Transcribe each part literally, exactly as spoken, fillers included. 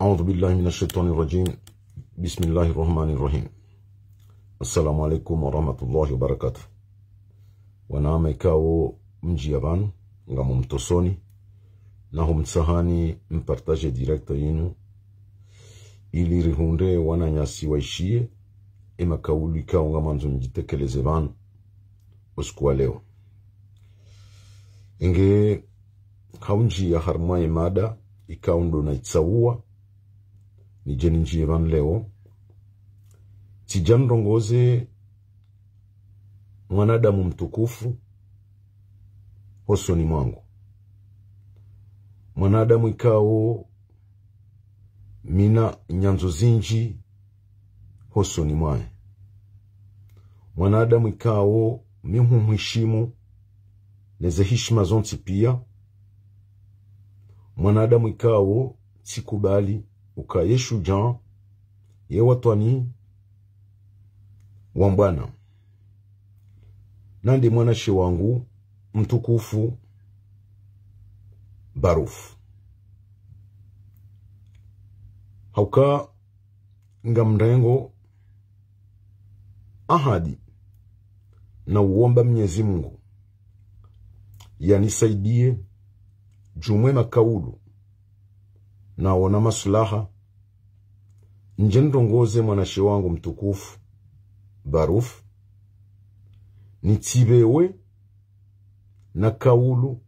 أعوذ بالله من الشيطان الرجيم. بسم الله الرحمن الرحيم. السلام عليكم ورحمة الله وبركاته. Wananya ikao mdjiya pvanu, ngamumtosoni, na humtsahani mpartage direct yinu, ili rihundre wananyasi waishiye, ye makaulu ikao ngamwandzo mdjitekeleze pvanu, usiku wa leo. Inge kaundjiya harumwa ye mada ikao ndo naitsauwa, nidje nindjiye pvanu leo. Tsidja ndrongoze mwanadamu mtukufu hosoni mwangu. Mwanadamu ikao mina nyandzo zindji hosoni mwahe. Mwanadamu ikao mi humheshimu neze heshima zontsi pia. Mwanadamu ikao tsikubali uka ye shudjaa, ye watwani wa mbwana. Nde mwanashe wangu mtukufu Baruf. Hauka ngamrengo ahadi na uomba Mnyezi Mungu yanisaidiye djumwa ye makaulu naona maslaha, ndje ndrongoze mwanashe wangu mtukufu Baruf, nitsipvewe na kaulu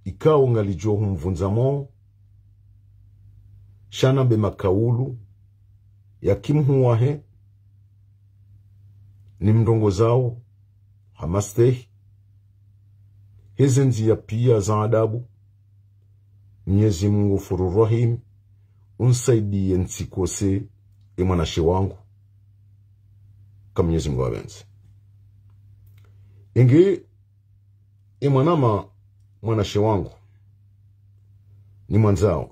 ikao ngalidjo humvundza mo, sha nambe makaulu ya kimhuwahe, nimrongozao ha mastehi, heze ndziya pia za adabu. Mnyezi Mungu Ghafuru Rahim, unisaidiye ntsikose ye mwanashe wangu, ka Mnyezi Mungu apvendze. Inge ye mwanama mwanashe wangu nimwandzao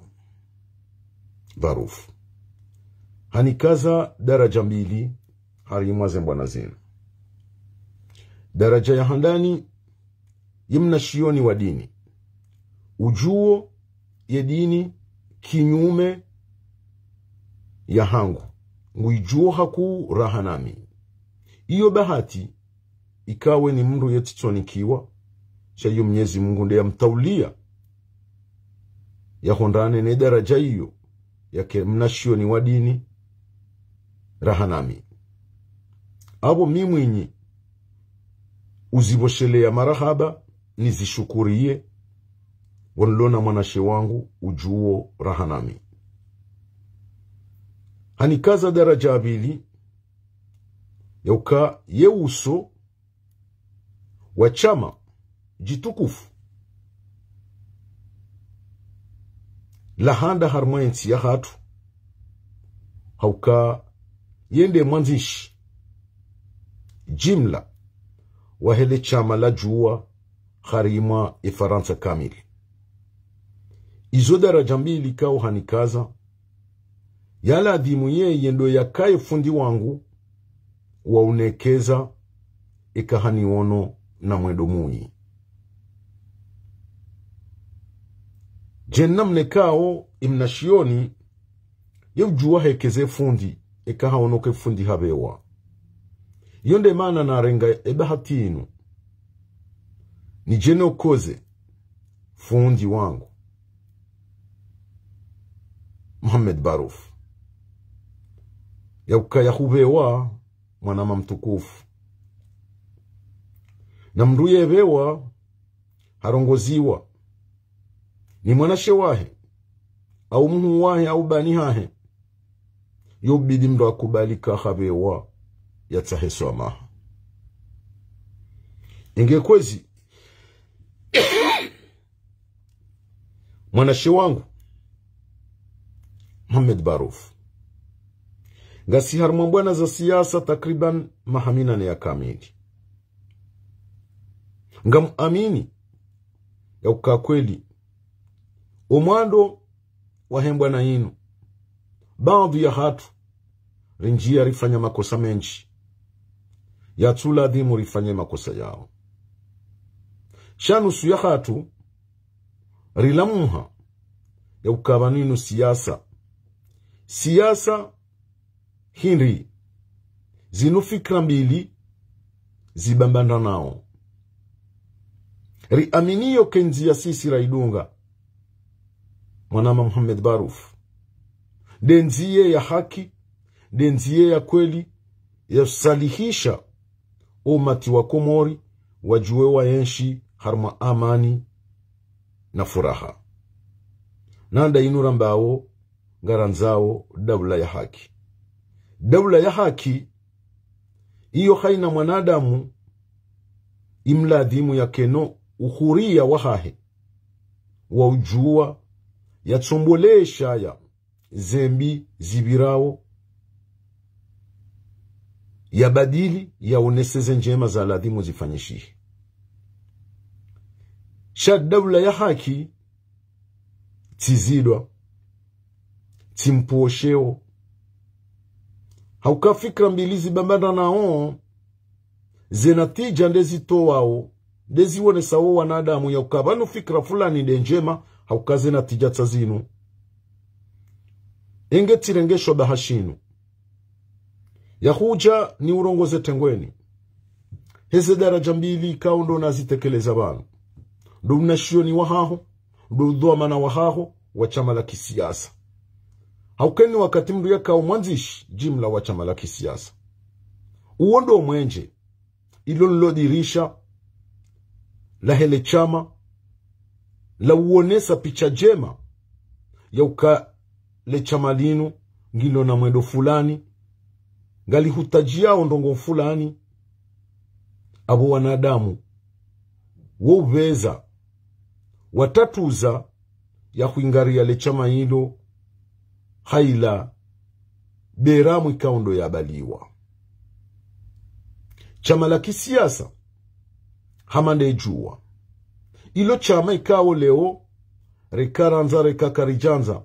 Baruf, hanikaza daraja mbili harimwa ze mbwana zinu. Daraja ya handani, ye mnashioni wa dini, udjuo ye dini kinyume ya hangu, nguidjuo hakuu raha nami. Iyo bahati ikao ni mndru ye tsitsonikiwa, sha iyo Mnyezi Mungu nde yamtaulia yahundrane ne daraja iyo, yake mnashioni wa dini raha nami. Apvo mi mwinyi uzipvosheleya marahaba, nizishukuriye, wonilona mwanashe wangu udjuo raha nami. Hanikaza daraja ya pvili, yauka ye uso wa shama djitukufu la handa harimwa ye ntsi yahatru, hauka ye nde mwandzishi jimla wahe le shama la Juwa harimwa ye Farantsa kamili. Izo daraja mbili ikao hanikaza, ya ladhimu yeye ndo yakaye fundi wangu wa unekeza, eka haniono na mwendo muyi. Dje namna ikao ye mnashioni ye udjuwa hekeze fundi, eka haono ke fundi hapvewa. Iyo nde mana narenga ye bahati inu, nidje nokoze fundi wangu Mohamed Baruf, yauka yahupvewa mwanama mtukufu. Na mndru yepvewa harongoziwa ni mwanashe wahe, au mhuu wahe, au bani hahe, yo ubidi mndru akubali ka hapvewa yatsahe swamaha. Inge kwezi, mwanashe wangu Mohamed Baruf, ngasi harimwa mbwana za siasa takriban maha minane ya kamili. Ngamuamini yauka kweli, o mwando wahe mbwana inu, baadhwi yahatru rindjiya rifanya makosa mendji, yatsu ladhimu rifanye makosa yao. Sha nusu yahatru rilamuha yauka pvanu inu siasa Siasa hindri? Zinu fikira mbili zibambandrao. Riaminiyo ke ndziya sisi raidunga, mwanama Mohamed Barouf, nde ndziya ya haki, nde ndziya ya kweli, ya usalihisha umati wa Komori, wadjuwe waenshi harumwa amani na furaha. Na nda inu rambao, ngarandzao daula ya haki. Daula ya haki, iyo haina mwanadamu imladhimu yakeno uhuriya wahahe wa udjuwa, yatsombolesha ya zembi zipvirao, yabadili, yaonese ze ndjema za ladhimu zifanyishihe. Sha daula ya haki, tsi zidwa, tsi mpvosheo. Hauka fikira mbili zibambandrao, ze natija nde zitowao, nde zionesao wanadamu yauka pvanu fikira fulani nde ndjema, hauka ze natija tsa zinu. Enge tsirenge shobaha shinu ya hudja ni urongoze tengweni. Heze daraja mbili ikao ndo nazitekeleza pvanu. Ndo unashioni wahaho, ndo udhwamana wahaho wa shama la kisiasa. Hauka eni wakati mndru yakao mwandzishi jimla wa shama la kisiasa. Uwo ndo mwenje, ilo nlo dirisha lahe le shama, la uonesa picha ndjema yauka le shama linu ngilo na mwendo fulani, ngalihutajiao ndrongoo fulani. Apvo wanadamu wo upveza, watatuza ya hwingariya le shama ilo, haila beramu ikao ndo yabaliwa. Shama la kisiasa, hama nde djuwa, ilo shama ikao leo, reka randza, reka karidjandza,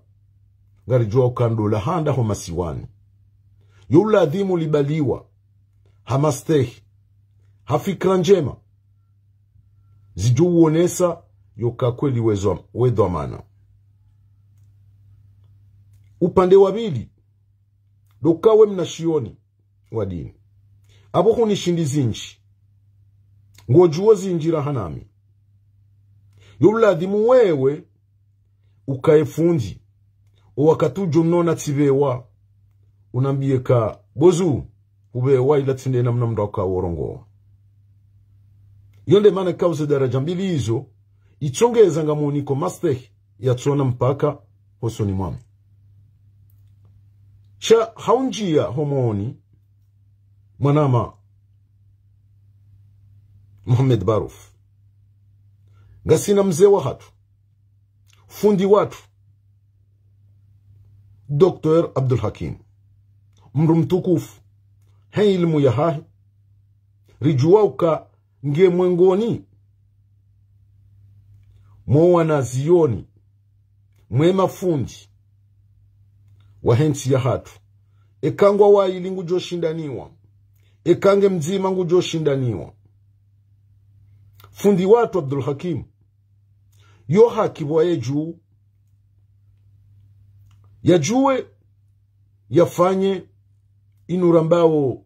ngaridjuwa uka ndo la handa ho masiwani. Yo uladhimu libaliwa ha mastehi, ha fikira ndjema, zidjo uonesa yauka kweli wezwa-, wedhwamana. Upande wa pvili, ndo uka we mnashioni wa dini, apvo huni shindi zindji, ngodjuwo zindji raha nami. Yo uladhimu wewe ukaye fundi, o wakati udjo nona tsipvewa, unambiye ka bozu, hupvewa ila tsi nde namna mndru akao urongoa. Yo nde mana ikao ze daraja mbili izo, itsongeza ngamoniko mastehi yatsona mpaka hosoni mwamu. Sha haundjiya homoni mwanama Mohamed Barouf, ngasina mze wahatru, fundi watru, Docteur Abdul Hakim, mndru mtukufu, he ilimu yahahe, ridjuwa uka nge mwengoni mwa wanazioni, mwe mafundi wahe ntsi yahatru. Eka ngwawo waili ngudjo shindaniwa, eka nge mdzima ngudjo shindaniwa. Fundi watru Abdul Hakim, yo haki pvwa ye dju, yadjuwe, yafanye inu rambao,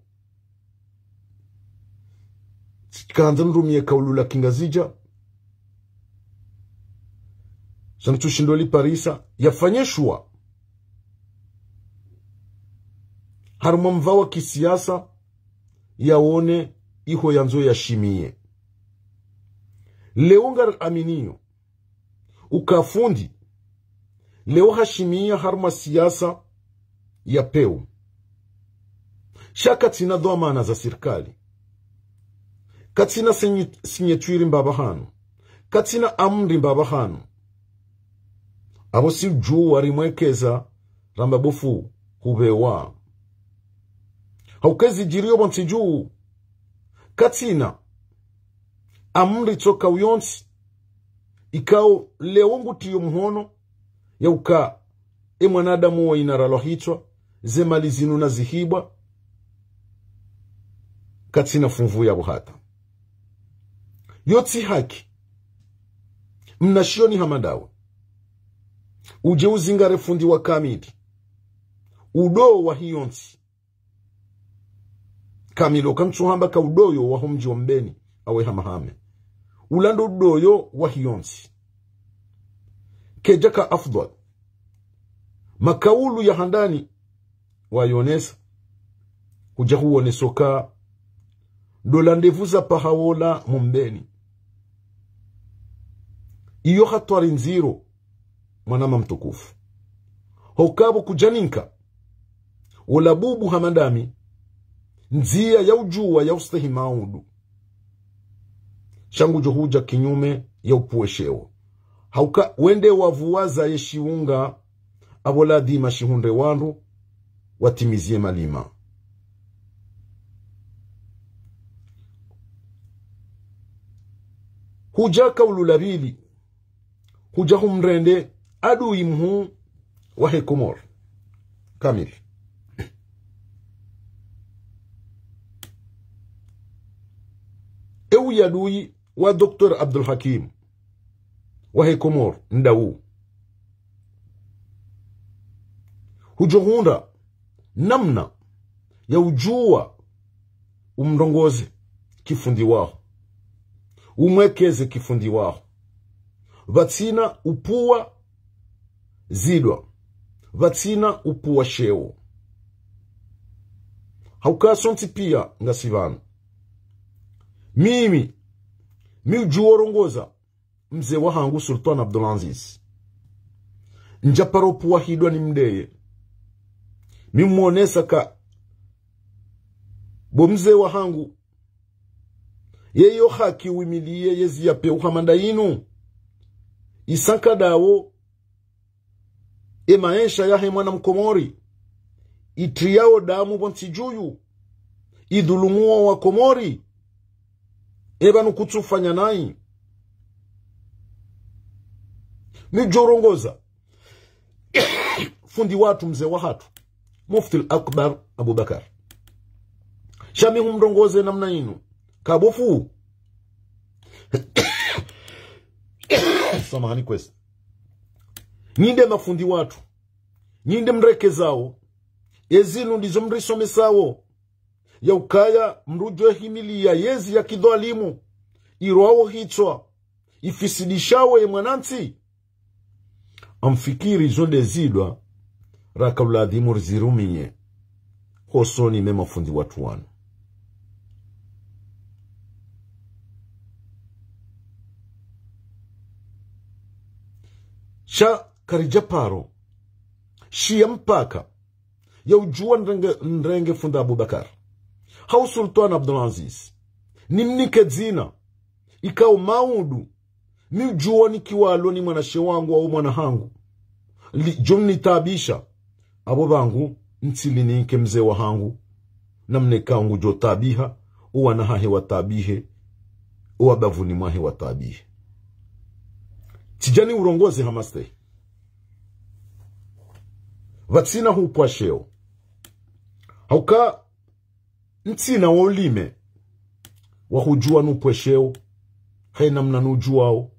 tsikandza nrumiye kaulu la kingazidja, sha ntsu shindo liparisa, yafanye shuwa harumwa mva wa kisiasa, yaone iho yandzo yashimiye. Leo ngariaminiyo uka fundi leo hashimiya harumwa siasa ya pewu. Sha katsina dhwamana za sirikali. Katsina sinyi-, sinyetwiri mbapvahanu. Katsina amri mbapvahanu. Apvo si udjuwa rimwekeza ramba bofu hupvewa. Hauka ezi djiriyo pvontsi dju, katsina amri tsoka uyontsi, ikao leo ngutiyo muhono, yauka e mwanadamu wo inaralwa hitswa, ze mali zinu nazihibwa, katsina funvu yapvo hata. Yo tsi haki. Mnashioni hama ndawe udje uzingare fundi wa kamili, Udo wa hiyo ntsi. Kamili, oka ntsuhamba ka udoyo wa ho mdji wa Mbeni, awe Hamahame. Ula ndo udoyo wa hiyo ntsi. Kedjaka afdhwal. Makaulu ya handani wayonesa. Hudja huonesa oka ndo la ndepvu za paha wola mu Mbeni. Iyo hatwari ndziro, mwanama mtukufu. Hauka pvo kudjaninka wola bubu hama ndami ndzia ya udjuwa ya ustehi maudu. Sha ngudjo hudja kinyume ya upvuwa sheo. Hauka wende wapvuwa za ye shiunga, apvo ladhima shihundre wandru watimizie malima. Hudja kaulu la pvili, hudja humrende adui mhuu wahe Komori. Kamili. Ewu ye adui wa Docteur Abdul Hakim wahe Komori, ndawu. Hudjo hundra namna ya udjuwa umrongoze kifundi waho, umwekeze kifundi waho. Pvatsina upvuwa zidwa, pvatsina upvuwa sheo. Hauka sontsi pia ngasi pvanu. Mimi, mi udjuwa urongoza mze wahangu Sultan Abdul Aziz. Ndja paro pvuwa hidwa ni mdeye. Mi mwonesa ka bo mze wahangu, yeyo haki wimiliye yezi ya pewu hama nda yinu. Isa nka dawo e maesha yahe mwana mkomori, itriyao damu pvo ntsi djuyu, idhulumuo wa Komori. Epvanu kutsufanya nayi. Mi udjo urongoza fundi watru, mze wahatru, Mufti al-Akbar Abubakar. Sha mi humrongoze namna yinu. Kabofu. Samahani kwezi. Nyi nde mafundi watru. Nyi nde mrekezao. Ezinu ndizo mrisomesao. Ya ukaya mdru udjo himiliya yezi ya kidhwalimu, irwawo hitswa, ifisidishawo ye mwanantsi. Amfikiri zo nde zidwa raka uladhimu rizirumiye hosoni mwe mafundi watru wanu. Sha karidja paro shiya mpaka ya udjuwa nrenge, nrenge fundi Abubakar hau Sultan Abdul Aziz, nimnike dzina ikao maudu, mi udjuwa nikiwalo ni mwanashe wangu au mwana hangu, lidjo mnitaabisha, apvo pvangu ntsilinike mze wahangu, namna ikao ngudjo taabiha, owana hahe wataabihe, owa bapvuni mwahe wataabihe. Tsidjani urongoze hamastehi. Pvatsina hupvwa sheo. Hauka ntsina wo ulime wa hudjuwa nupvwe sheo, haina mna nudjuwao.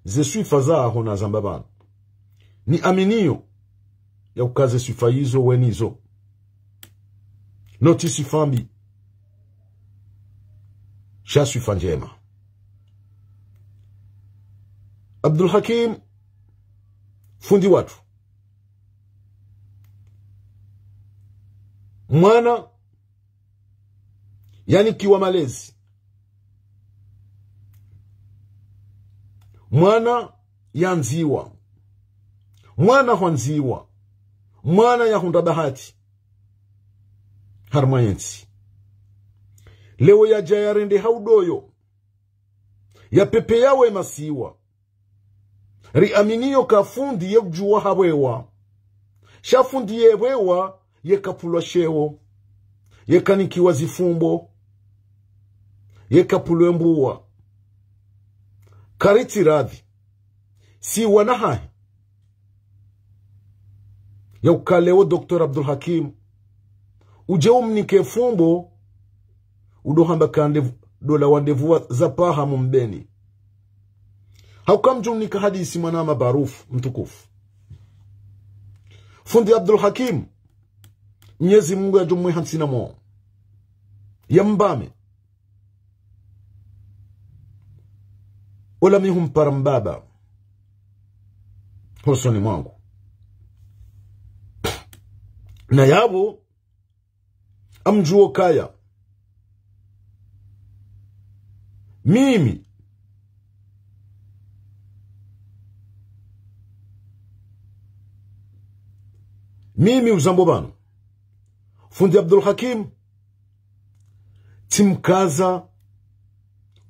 Ze swifa zaho nazamba pvanu. Niaminiyo ya uka ze swifa yizo we nizo. Notsi swifa mbi. Sha swifa ndjema. Abdul Hakim, fundi watru. Mwana yanikiwa malezi. Mwana yandziwa. Mwana hwandziwa. Mwana yahundra bahati harumwa yentsi. Leo yadja yarende ha udoyo, yapepeya we masiwa. Riaminiyo ka fundi ye udjuwa hapvewa. Sha fundi yepvewa, yekapvulwa sheo, yekanikiwa zifumbo, yekapvulwe mbuwa. Karitsi radhi, si wana hahe. Ya uka leo Docteur Abdul Hakim, udje umnike fumbo, udo hamba ka ndevu, ndo la wa ndepvu wa za paha mu Mbeni. Hauka mdjo unika hadisi mwana mabarufu, mtukufu. Fundi Abdul Hakim, Mnyezi Mungu yadjo mwe hantsina mo. Yambame. Ola mi humpara mbaba. Hosoni mwangu. Na yapvo, ngamdjuo kaya. Mimi. Mimi uzambo pvanu. Fundi Abdul Hakim. Tsimkaza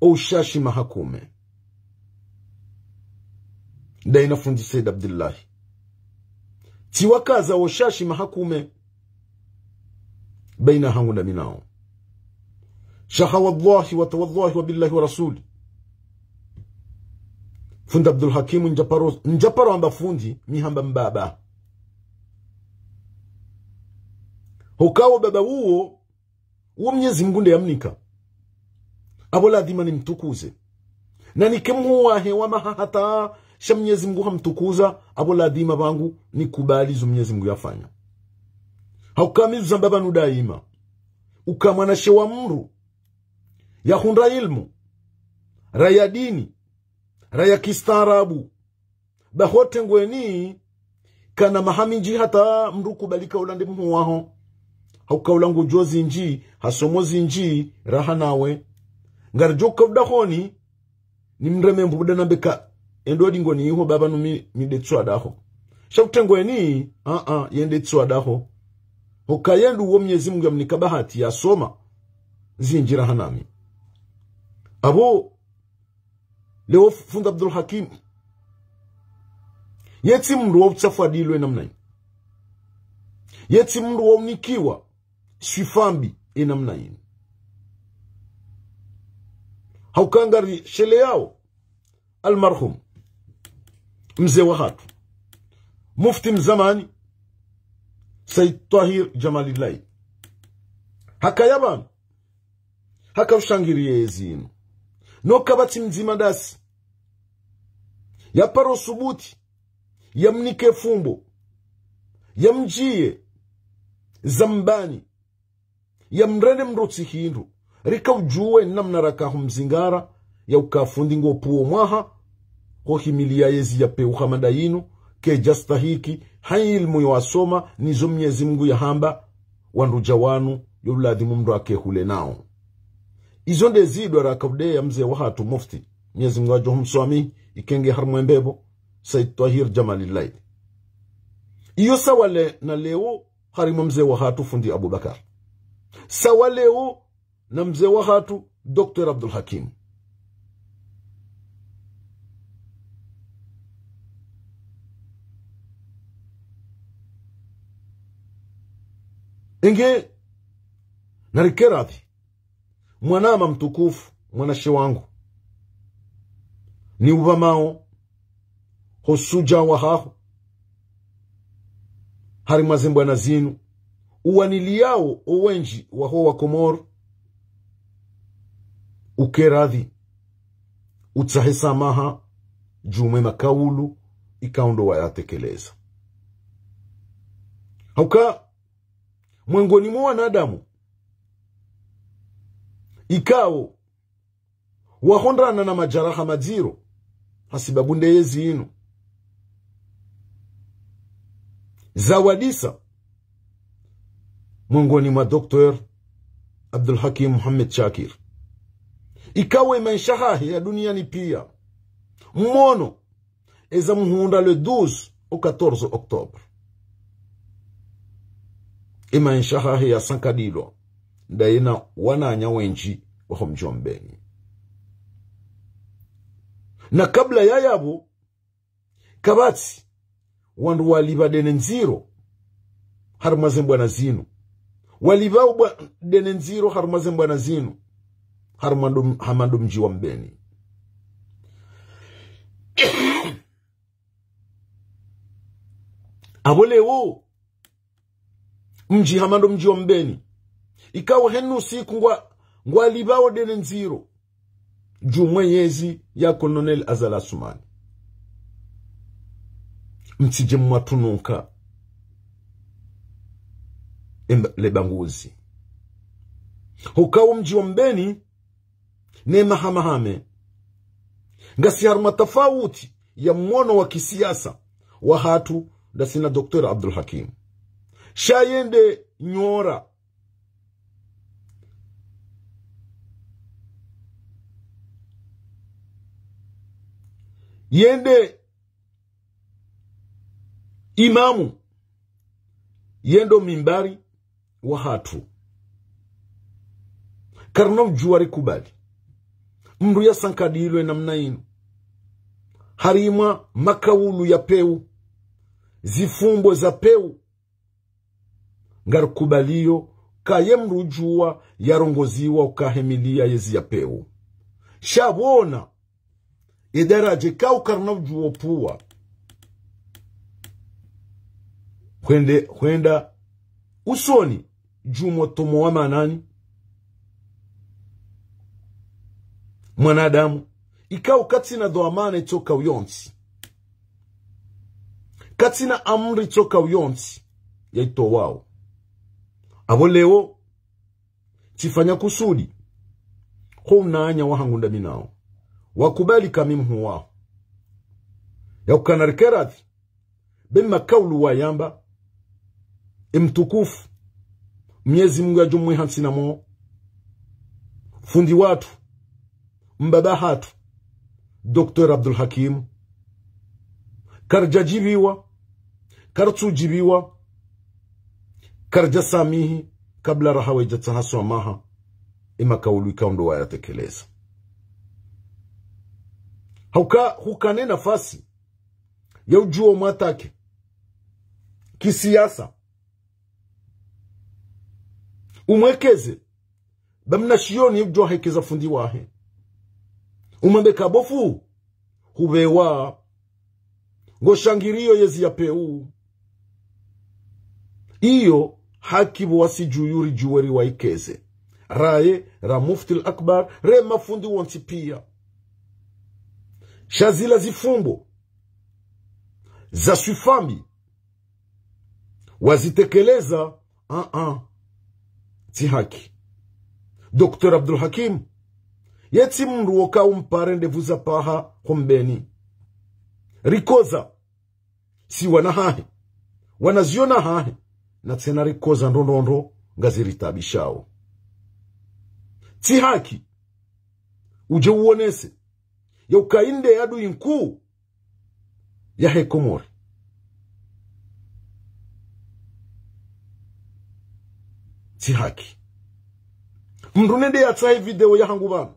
o ushashi mahakume. Ndayina fundi Said Abdullahi. Tsiwakaza o ushashi mahakume. Bayina hangu na mi nawo. Shaha wallahi, wa tawallahi, wa billahi wa rasuli. Fundi Abdul Hakim ndjaparo, ndjaparo hamba fundi, mi hamba mbaba. Hukaya o baba uwo, uwo Mnyezi Mungu nde yamnika. Apvo ladhima nimtukuze. Na nike mhuu wahe wa maha hata sha Mnyezi Mungu hamtukuza, apvo ladhima pvangu nikubali zo Mnyezi Mungu yafanya. Hauka mi uzamba pvanu daima. Uka mwanashe wa mdru. Yahundra ilmu. Raya dini. Raya kistaarabu. Ba ho tengweni, kana maha mindji hata mdru kubali ka ula nde mhuu waho. Hauka ula ngudjuo zindji, hasomo zindji, raha nawe. Ngaridjo ka udahoni, nimreme mbuda nambe ka, endo dingoni iho baba nu mi, mi nde tsi wa daho. Sha utengweni, a, a, ye nde tsi wa daho. Hukaya ye ndo uwo Mnyezi Mungu yamnika bahati yasoma, zindji raha nami. Apvo, leo fundi Abdul Hakim. Ye tsi mdru wa utsafwadilwe namna yinu. Ye tsi mdru wa unikiwa swifa mbi ye namna yinu. Hauka ngarisheleyao. Almarhum. Mze wahatru. Mufti mzamani. Said Twahir Jamalillahi. Hakaya pvanu. Haka ushangiriye yezi yinu. No kapvatsi mdzima ndasi. Yaparo subuti. Yamnike fumbo. Yamdjiye. Zambani. Yamrende mdru tsi hindru. Rika udjuwe namna raka humzingara. Ya uka fundi ngo puo mwaha. Ho himiliya yezi ya peu hama ndayinu. Kedja stahiki. Ha ilmu yo asoma. Nizo Mnyezi Mungu yahamba. Wandru dja wanu, yo ladhimu mdru ake hule nao. Izo nde zidwa raka udeya mze wahatru mufti. Mnyezi Mungu adjo humswamihi, ikenge harimwa ye mbepvo, Said Twahir Jamalillahi. Iyo sawa le na leo, harimwa mze wahatru fundi Abubakar. Sawa leo, na mze wahatru, Docteur Abdul Hakim. Inge, narike radhi. Mwanama mtukufu, mwanashe wangu. Ni upvamao, ho ushudja wahaho. Harimwa ze mbwana zinu. Uwaniliyao owendji waho wa Komori. Uke radhi. Utsahe samaha. Djumwe makaulu. Ikao ndo wayatekeleza. Hauka. Mwengoni mwa wanadamu. Ikao. Wahundrana na majaraha madziro, hasibabu nde yezi inu. Zawadisa, mwengoni mwa Docteur Abdul Hakim Mohamed Shakir. Ikao ye maesha hahe ya duniani pia. Mmono, eza muhundra le douze au quatorze octobre. Ye maesha hahe ya sankadilwa, ndaye na wananya wendji waho mdji wa Mbeni. Na kabla ya yapvo, kapvatsi, wandru walipva dene ndziro, harimwa ze mbwana zinu. Walipvao bwa-, dene ndziro harimwa ze mbwana zinu. Harimwa ndo-, hama ndo mdji wa Mbeni. Apvo leo, mdji hama ndo mdji wa Mbeni. Ikao henu siku ngwa, ngwalipvao dene ndziro. Djumwe yezi ya Colonel Azali Assoumani. Mtsidje mwatunuka. Emba-, le Banguzi. Huka wo mdji wa Mbeni, ne Mahamahame, ngasi harumwa tafauti ya mwono wa kisiasa wahatru ndasi na Docteur Abdul Hakim. Sha yende Nyora, yende Imamu, yende Mimbari wahatru. Karina udjuwa rikubali mndru yasankadilwe namna inu, harimwa makaulu ya pewu, zifumbo za pewu. Ngarikubaliyo ka ye mndru udjuwa yarongoziwa ukahemiliya yezi ya pewu. Sha pvona, ye daraja ikao karina udjuwa upvuwa, hwende, hwenda usoni, djumwa tomo wa manani? Mwanadamu, ikao katsina dhwamana itsoka uyontsi. Katsina amri itsoka uyontsi yaitowao. Apvo leo, tsifanya kusudi, ho unanya wahangu ndami nao, wakubali ka mi mhuu waho, ya ukana rike radhi, be makaulu wayamba, e mtukufu, Mnyezi Mungu yadjo mwiha ntsina mo, fundi watru, mbaba hatru, Docteur Abdul Hakim, karidja djibiwa, karutsu djibiwa, karidja samihi, kabla raha wedja tsaha swamaha, e makaulu ikao ndo wayatekeleza. Hauka, hukane nafasi ya udjuwa umwatake kisiasa, umwekeze, ba mna shioni udjuwa hekeza fundi wahe, umwambe ka bo fundi, hupvewa, ngo shangiriyo yezi ya pewu. Iyo haki pvo wasi dju yuri djuwe riwaikeze. Raye, ra Mufti al-Akbar, re mafundi wontsi piya. Sha zila zifumbo za swifa mbi wazitekeleza, a-a, tsi haki. Docteur Abdul Hakim, ye tsi mndru woka umpare ndepvu za paha ho Mbeni. Rikoza, si wana hahe, wana ziona hahe, na tsena rikoza ndrondrondro ngaziritabishao. Tsi haki udje uonese ya uka inde adui nkuu yahe Komori. Tsi haki. Mndru nende yatsahe video yahangu pvanu,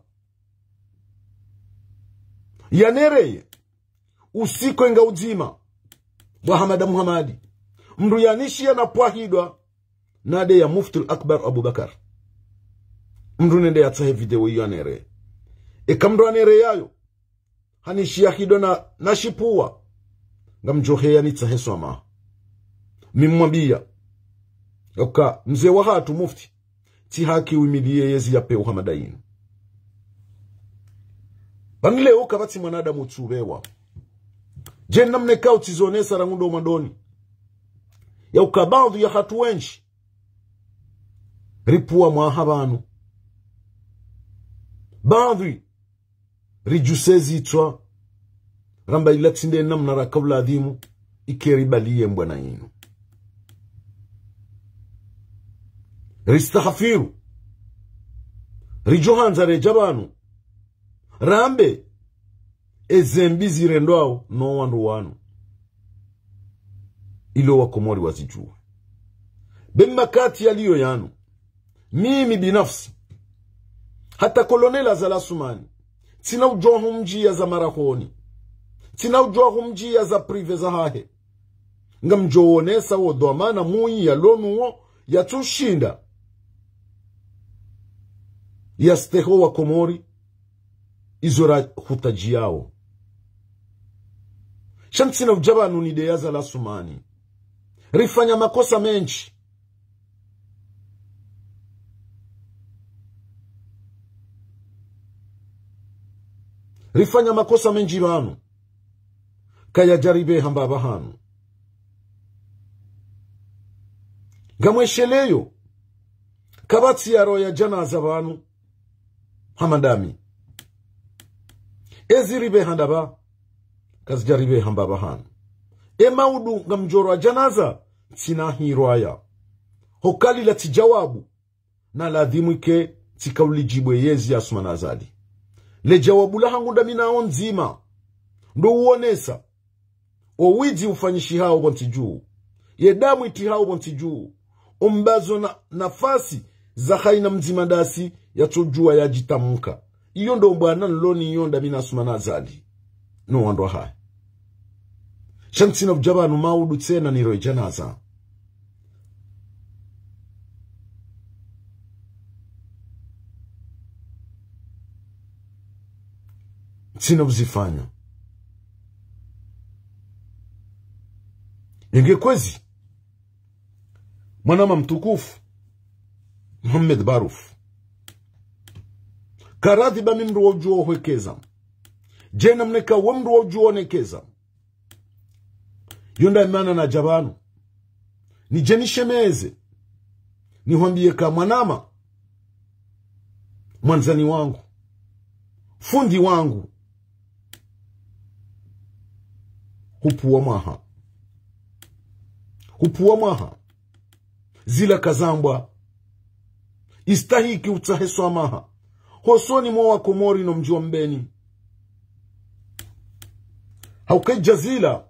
yanereye usiku enga udzima, bwa Hamada Muhamadi. Mndru yanishiya na pvwahidwa na nde ya Mufti al-Akbar Abubakar. Mndru nende yatsahe video iyo yanereye. Eka mndru yanereyayo hanishiya hidwa na, na shipvuwa, ngamdjo heya nitsahe swamaha. Mi mmwambiya ya uka mze wahatru Mufti, tsi haki wimiliye yezi ya pewu hama nda inu. Pvanu leo kapvatsi mwanadamu utsupvewa. Dje namna ikao tsizonesa rangu ndo mwandoni, ya uka baadhwi yahatru wendji ripvuwa mwaha pvanu. Baadhwi ridjuse zitswa, ramba ila tsi nde namna raka uladhimu, ike ribaliye mbwana inu. Ristahafiru, ridjo handza redja pvanu, rambe eze mbi zirendwao no wandru wanu, ilo Wakomori wazidjuwe. Be makati yaliyo yanu, mimi binafsi, hata Colonel Azali Assoumani, tsina udjuwa humdjiya za marahoni, tsina udjuwa humdjiya za privé zahahe. Ngamdjo wonesa wo dhwamana mwi yalo nuwo yatsushinda yastehi Wakomori izo rahutadjiyao. Sha ntsina udja pvanu nide ya Azali Assoumani. Rifanya makosa mendji. Rifanya makosa mendji pvanu. Kayadja ripveha mbapvi hanu. Ngamwesheleyo, kapvatsi ya roho ya djanaza pvanu, hama ndami. Ezi ripveha ndapvi, kazidja ripveha mbapvi hanu. E maudu ngamdjo roha djanaza, ntsina hirwaya. Hoka lila tsi djawabu, na ladhimu ike tsika ulidjibu yezi ya Assoumani Azali. Le djawabu lahangu ndami nao ndzima. Ndo uonesa. O widzi ufanyishihao pvo ntsi dju. Ye damu itihao pvo ntsi dju. O mbazo na nafasi za haina mdzima ndasi yatsodjuwa yadjitamuka. Iyo ndo mbwana nloniyo ndami na Assoumani Azali no wandru wahahe. Sha ntsina udja pvanu maudu tsena nirohe djanaza. Ntsina uzifanya. Yenge kwezi, mwanama mtukufu Mohamed Barouf, karadhi ba mi mndru wa udjuwa uhwekeza. Djena mneka we mndru wa udjuwa onekeza. Yo nda mana nadja pvanu. Nidje nishemeze. Nihwambiye ka mwanama, mwandzani wangu, fundi wangu, hupvuwa mwaha. Hupvuwa mwaha. Zila kazambwa. Istahiki utsahe swamaha hosoni mwa Wakomori no mdji wa Mbeni. Hauka idja zila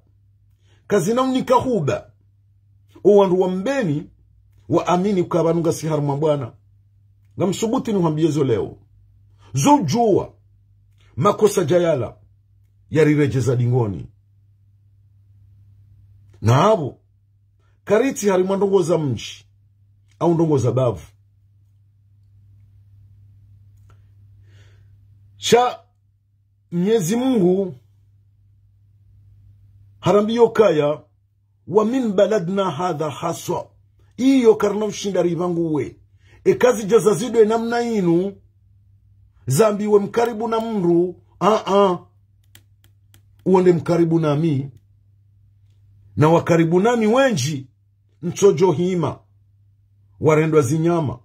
kazina unika huba. O wandru wa Mbeni waamini uka pvanu ngasi harumwa mbwana. Ngamsubuti nihwambiye zo leo. Zo udjuwa, makosa djayala, yariredjeza dingoni. Na apvo, karitsi harimwa ndrongoo za mdji, au ndrongoo za bavu. Sha Mnyezi Mungu harambiyo kaya, ومن بلدنا هذا خاصة. Iyo karina ushinda ripvanguwe. Eka zidja zazidwa namna inu, zambiwe mkaribu na mndru, a-a. Uwo nde mkaribu nami. Na wakaribu nami wendji, ntsodjo hima. Warendwa zinyama.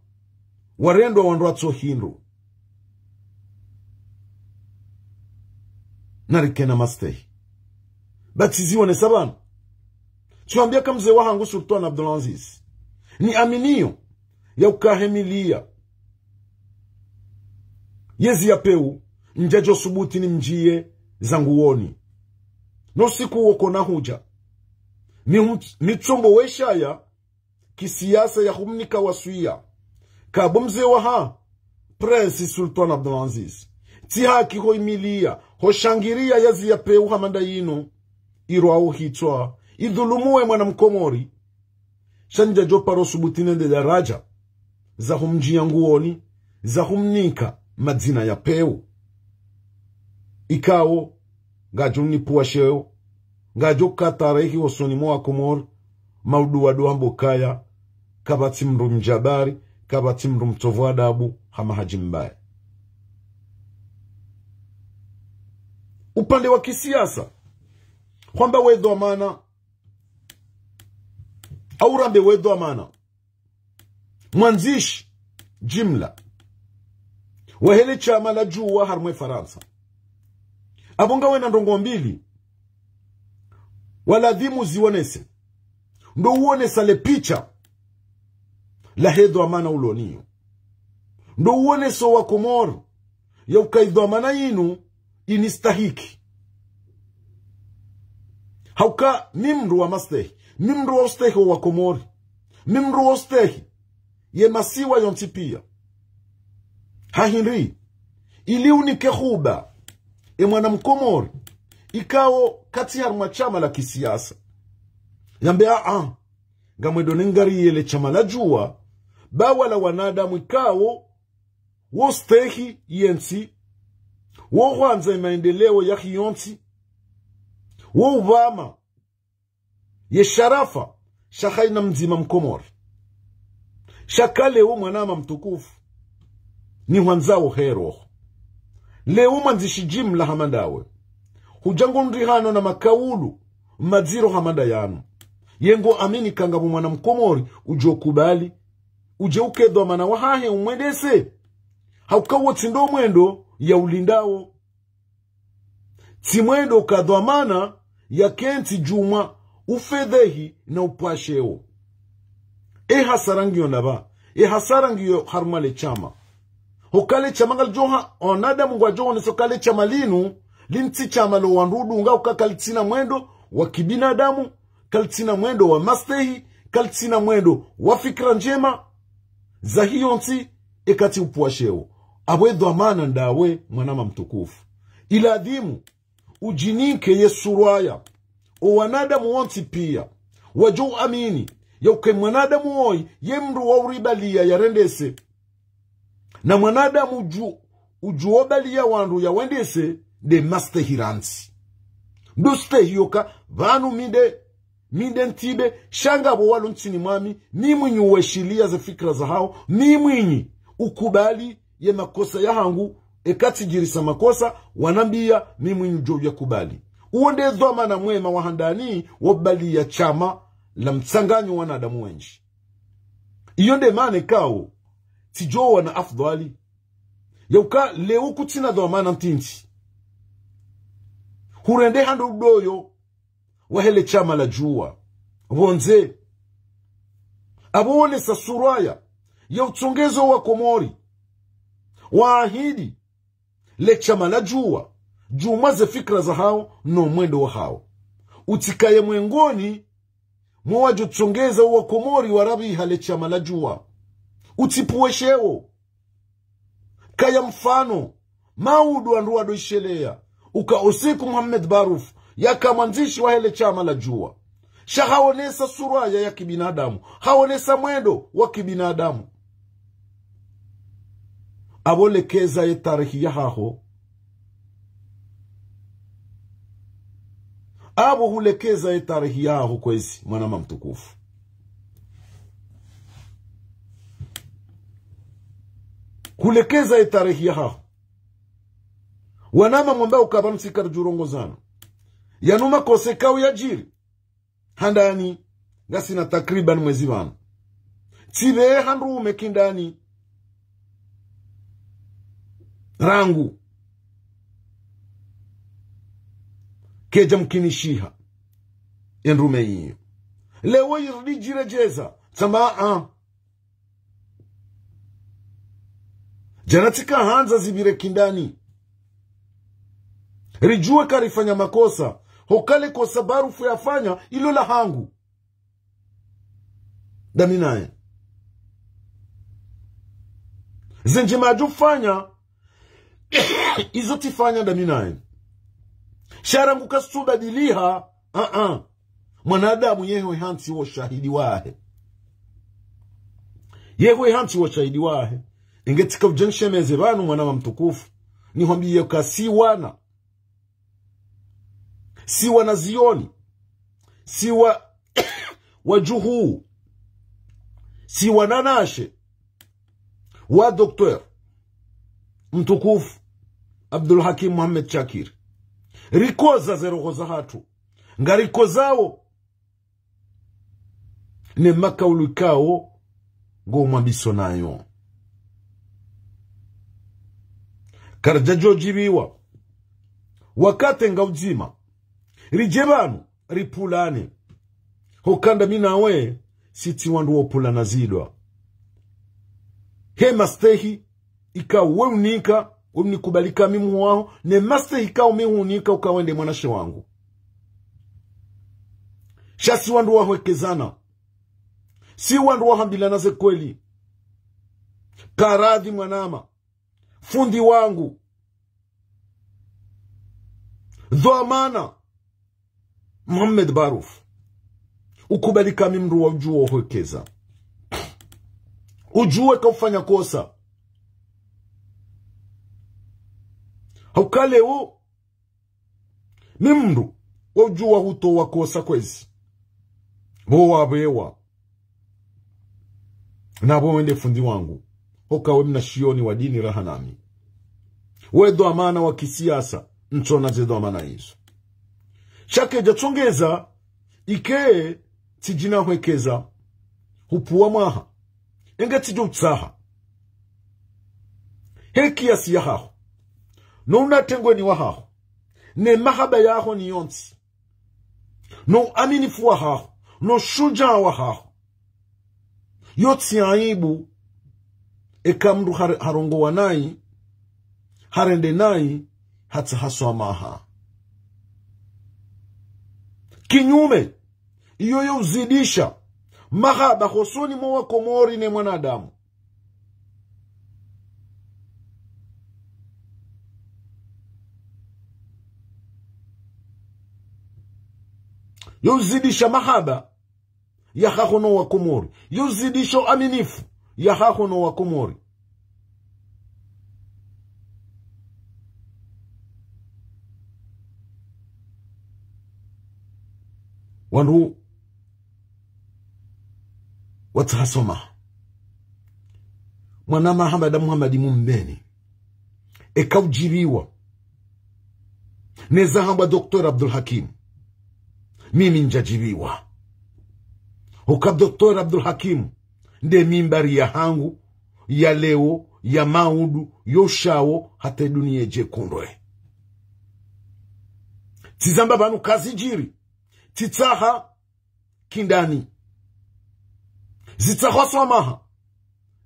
Warendwa wandru watso hindru. Narikena mastehi. Ba tsi zionesa pvanu. Tsiwambia ka mze wahangu Sultan Abdelaziz, niaminiyo ya uka he miliya yezi ya peu, ndjadjo subuti nimdjiye zanguwoni. No usiku uwo kona hudja. Mi hum-, mi tsombo weshaya kisiyasa ya humnika waswiya. Ka bo mze waha, Prince Sultan Abdelaziz, tsi haki ho imiliya, ho shangiriya yezi ya peu hama nda yinu, irwao hitswa, idhulumu we mwana Mkomori. Sha ndjadjo paro subuti nende daradja za humdjiya nguwoni, za humnika madzina ya peu. Ikao, ngadjo nipvuwa sheo, ngadjo ka tarehi hosoni mwa Wakomori, maudu wado hamba ukaya, kapvatsi mndru mdjabari, kapvatsi mndru mtsovu adabu, hama Hadji Mbaye. Upande wa kisiyasa, hwamba we dhwamana, au rambe we dhwamana, mwandzishi jimla wahe le shama la Juwa harumwa Farantsa. Apvo ngawena ndrongoo mbili waladhimu zionese. Ndo uonesa le picha lahe dhwamana uloniyo. Ndo uonesa Wakomori ya uka idhwamana yinu inistahiki. Hauka mi mndru wa mastehi, mi mndru wa ustehi wa Wakomori, mi mndru wa ustehi ye masiwa yontsi piya. Ha hindri, ili unike huba, e mwana Mkomori, ikao katsi harumwa shama la kisiyasa, yambe a-a, ngamwendo nengariye le shama la Juwa, ba wala wanadamu ikao wo stehi yentsi, wo hwandza imaendeleo yahe yontsi, wo upvama ye sharafa sha haina mdzima Mkomori. Sha ka leo mwanama mtukufu, nihwandzao he roho, leo mwandzishi jimla hama ndawe, hudja ngo ndrihano na makaulu madziro hama nda yanu. Ye ngo amini ka ngapvo mwana mkomori udjo kubali udje uke dhwamana wahahe umwendese? Hauka wo tsi ndo mwendo ya ulindao. Tsi mwendo ka dhwamana ya kentsi djumwa ufedhehi na upvwa sheo. E hasara ngiyo ndapvi? E hasara ngiyo harumwa le shama. Hoka le shama ngalidjo ha, wanadamu ngwadjo onesa hoka le shama linu, linu tsi shama lo wandru udunga, hoka kalitsina mwendo wa kibinadamu, kalitsina mwendo wa mastehi, kalitsina mwendo wa fikira ndjema, zahiyo ntsi, eka tsi upvwa sheo. Apvo e dhwamana ndawe, mwanama mtukufu. Iladhimu, udjinike ye surwa ya, o wanadamu wontsi pia, wadjo uamini, ya uka e mwanadamu woyi, ye mndru wa uribaliya yarendese. Na mwanadamu udju, udjuwo baliya wandru yawendese, nde mastehi randzi. Ndo stehi yoka, pvanu mi nde, mi nde ntibe, sha ngapvo walo ntsini mwami, mi mwinyi uweshiliya ze fikira zahawo, mi mwinyi ukubali ye makosa yahangu, eka tsidjirisa makosa, wanambiya, mi mwinyi udjo ya kubali. Uwo nde dhwamana mwema wa handani, wa baliya shama la mtsanganyo wanadamu wendji. Iyo nde mana ikao, tsidjo wana afdhwali. Ya uka leo kutsina dhwamana ntiti. Hurende hando udoyo wahe le shama la djuwa. Pvondze. Apvo wonesa surwa ya, ya utsongeza wa Komori. Waahidi le shama la djuwa, djumwa ze fikira zahawo no mwendo wahawo. Utsikaye mwengoni mwa wadjo tsongeza wa Komori warapviha le shama la djuwa. Utsipvuwe sheo. Kaya mfano, maudu wandru wado isheleya, uka o Sheikh Mohamed Barouf, yaka mwandzishi wahe le shama la djuwa. Sha hawonesa surwa ya, ya kibinadamu. Hawonesa mwendo wa kibinadamu. Apvo lekeza ye tarehi yahaho. Apvo hulekeza ye tarehi yahaho kwezi, mwanama mtukufu. Hulekeza ye tarehi yahaho. Wanama mwamba uka pvanu tsi karidjo rongozana. Yanu makosa ikao yadjiri handani, ngasina takriban mwezi pvanu. Tsipve handrume kindani. Rangu. Kedja mkinishiha. Endrume iyo. Leo irudi djiredjeza. Tsamba, a. Djana tsika handza zipvire kindani. Ridjuwe karifanya makosa. Hoka le kosa Barouf yafanya ilo la hangu. Ndami naye. Ze ndjema yadjo fanya, izo tsifanya ndami naye. Sha rangu kasuda diliha, a-a. Mwanadamu yeho hantsi wo shahidi wahe. Yeho hantsi wo shahidi wahe. Inge tsika udja nishemeze pvanu mwanama mtukufu. Nihwambiye ka si wana. Si wana zioni. Si wa, wadjuhu. Si wananashe. Wa docteur mtukufu Abdul Hakim Mohamed Shakir. Rikoza ze roho zahatru. Ngarikozao ne makaulu ikao ngomwambiso nayo. Karidjadjo djibiwa. Wakati nga udzima. Ridje pvanu, ripvulane. Hoka ndami nawe, si tsi wandru wo pvulana zidwa. He mastehi, ikao we unika, we unikubali ka mi muhu waho, ne mastehi ikao mi hunika uka wende mwanashe wangu. Sha si wandru wa hwekezana. Si wandru wa hambilana ze kweli. Karadhi mwanama. Fundi wangu. Dhwamana. Mohamed Barouf. Ukubali ka mi mndru wa udjuwa uhwekeza. Udjuwe ka ufanya kosa. Hauka leo, mi mndru wa udjuwa hutowa kosa kwezi. Pvo wapvewa. Na pvo wende fundi wangu. Hoka we mnashioni wa dini raha nami. We dhwamana wa kisiasa, ntsona ze dhwamana izo. Sha kedja tsongeza, ike tsidjina hwekeza, hupvuwa mwaha, enge tsidjo utsaha. He kiasi yahaho, no unatengweni wahaho, ne mahaba yaho ni yontsi, no uaminifu wahaho, no shujaa wahaho. Yo tsi aibu, eka mndru har-, harongowa nayi, harende nayi, hatsaha swamaha. Kinyume, iyo yo uzidisha mahaba hosoni mwa Wakomori ne mwanadamu. Yo uzidisha mahaba yahaho no Wakomori. Yo uzidisha uaminifu yahaho no Wakomori. Wandru watsaha swamaha. Mwanama Hamada Muhamadi Mumbeni, eka udjibiwa neza hambwa Docteur Abdul Hakim, mimi ndjadjibiwa. Huka Docteur Abdul Hakim nde mimbari yahangu, ya leo, ya maudu, yo shawo, hata dunia idje ikundre. Tsizamba pvanu kazidjiri, tsitsaha kindani. Zitsahwa swamaha,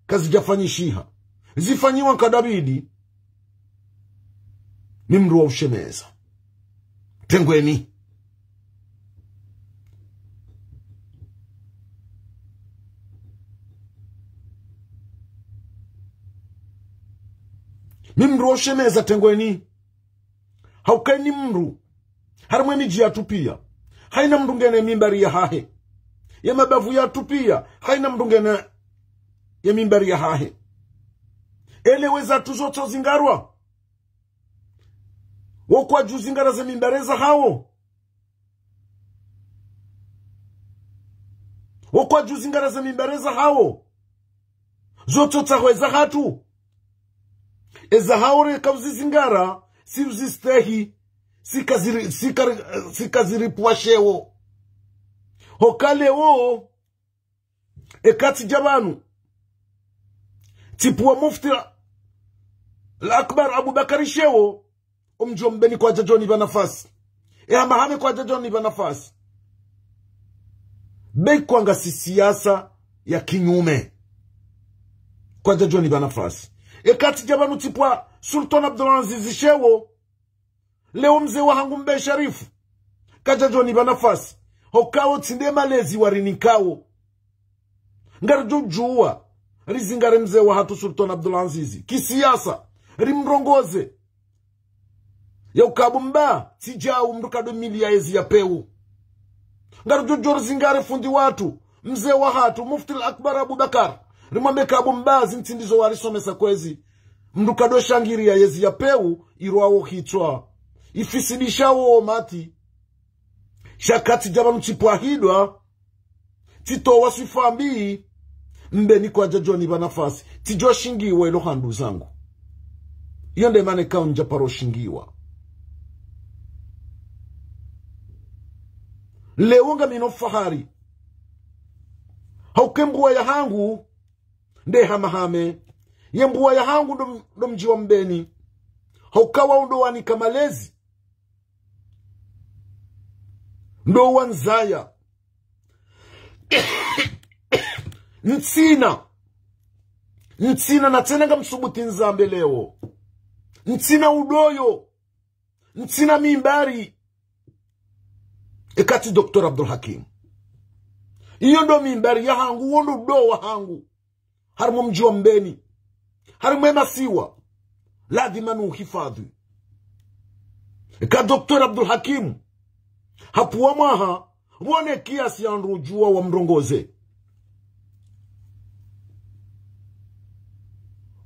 kazidjafanyishiha. Zifanyiwa nkadabidi, mi mndru wa ushemeza. Tengweni. Mi mndru wa ushemeza, tengweni. Hauka ini mndru, harimwa emidji yatru piya, haina mndru ngena ye mimbari yahahe. Ye mabavu yatru piya, haina mndru ngena ye mimbari yahahe. Ele weza tu zotso zingarwa. Wo kwadju zingara ze mimbari zahawo. Wo kwadju zingara ze mimbari zahawo. Zotso tsaho eza hatru. Eza hawo reka uzizingara, si uzistehi, si kaziri-, si kari-, si kaziripvuwa shewo. Huka leo, eka tsidja pvanu, tsipvuwa Mufti al-Akbar Abubakari shewo, omdji wa Mbeni kwadjadjo nipva nafasi. E hamahame kwadjadjo nipva nafasi. Be kwanga si siasa ya kinyume. Kwadjadjo nipva nafasi. Eka tsidja pvanu tsipvuwa Sultan Abdul Aziz shewo, leo mze wahangu Mbe Sharifu kadjadjo nipva nafasi. Huka wo tsi nde malezi warinikao. Ngaridjo djuwa rizingare mze wahatru Sultan Abdul Aziz kisiasa, rimrongoze. Ya uka bo Mba, tsi djau mndru kadjo miliya yezi ya pewu. Ngaridjo djuwa rizingare fundi watru, mze wahatru, Mufti al-Akbar Abubakar, rimwambe ka bo Mba, zintsi ndizo warisomesa kwezi. Mndru kadjo shangiriya yezi ya pewu, irwawo hitswa, ifisidishawo umati. Sha eka tsidja pvanu tsipvwahidwa, tsitowa swifa mbi, Mbeni kwadjadjo nipva nafasi, tsidjo shingiwa ilo handu zangu. Iyo nde mana eka undja paro shingiwa. Leo ngamina ufahari. Hauka embuwa yahangu nde hamahame. Ye mbuwa yahangu ndo, ndo mdji wa Mbeni. Hauka wao ndo wanika malezi. Ndo wandzaya. Ntsina. Ntsina na tsena ngamsubuti nizambe leo. Ntsina udoyo. Ntsina mimbari. Eka tsi Docteur Abdul Hakim. Iyo ndo mimbari yahangu, wo ndo udo wahangu. Harimwa mdji wa Mbeni, harimwa emasiwa, ladhima niuhifadhwi. Eka Docteur Abdul Hakim hapvuwa mwaha, pvwone kiasi ya wandru udjuwa wamrongoze.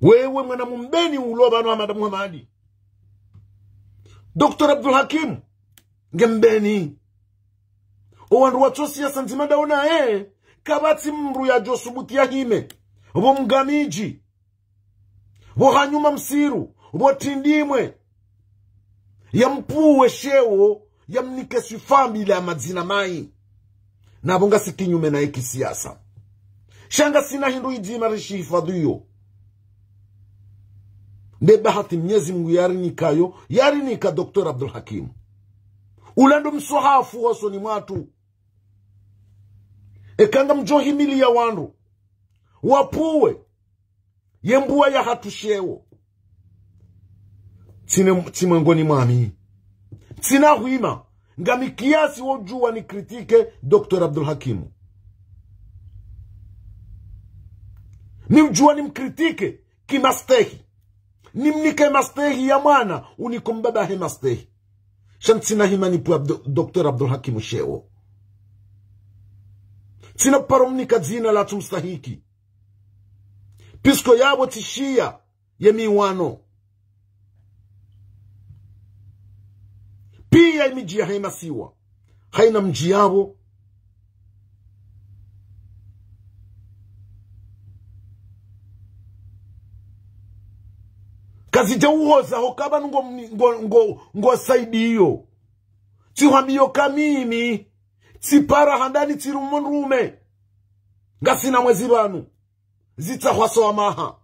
Wewe mwana Mumbeni ulo pvanu Hamada Muhamadi. Docteur Abdul Hakim nge Mbeni. Owandru watso siasa ndzima ndawo naye, kapvatsi mndru yadjo subuti yahime pvo Mngamidji, pvo Hanyuma Msiru, pvo Tindimwe, yampvuwe shewo, yamnike swifa mbi la madzina mayi. Na pvo ngasi kinyume naye kisiasa. Sha ngasina hindru idzima rishihifadhwiyo. Nde bahati Mnyezi Mungu yarinikayo, yarinika Docteur Abdul Hakim. Ula ndo mswahafu hosoni mwatru. Eka ngamdjo himiliya wandru wapvuwe ye mbuwa yahatru sheo, tsine, tsi mwengoni mwami. Tsina hwima, ngami kiasi wodjuwa ni critiquer Docteur Abdul Hakim. Mi udjuwa ni mcritiquer kimastehi. Nimnike mastehi ya mwana, uniko mbaba he mastehi. Sha ntsina hima nipvuwe Abdu-, Docteur Abdul Hakim sheo. Tsina paro mnika dzina latsu mstahiki. Puisque yapvo tsishiya ye miwano. Piya imidji yahe masiwa. Hayina mdji yapvo. Kazidja uhoza hoka pvanu ngo, ngo, ngo, ngo saidiyo. Tsihwambiyo ka mimi. Tsipara handani tsirumo ndrume. Ngasina mwezi pvanu. Zitsahwa swamaha.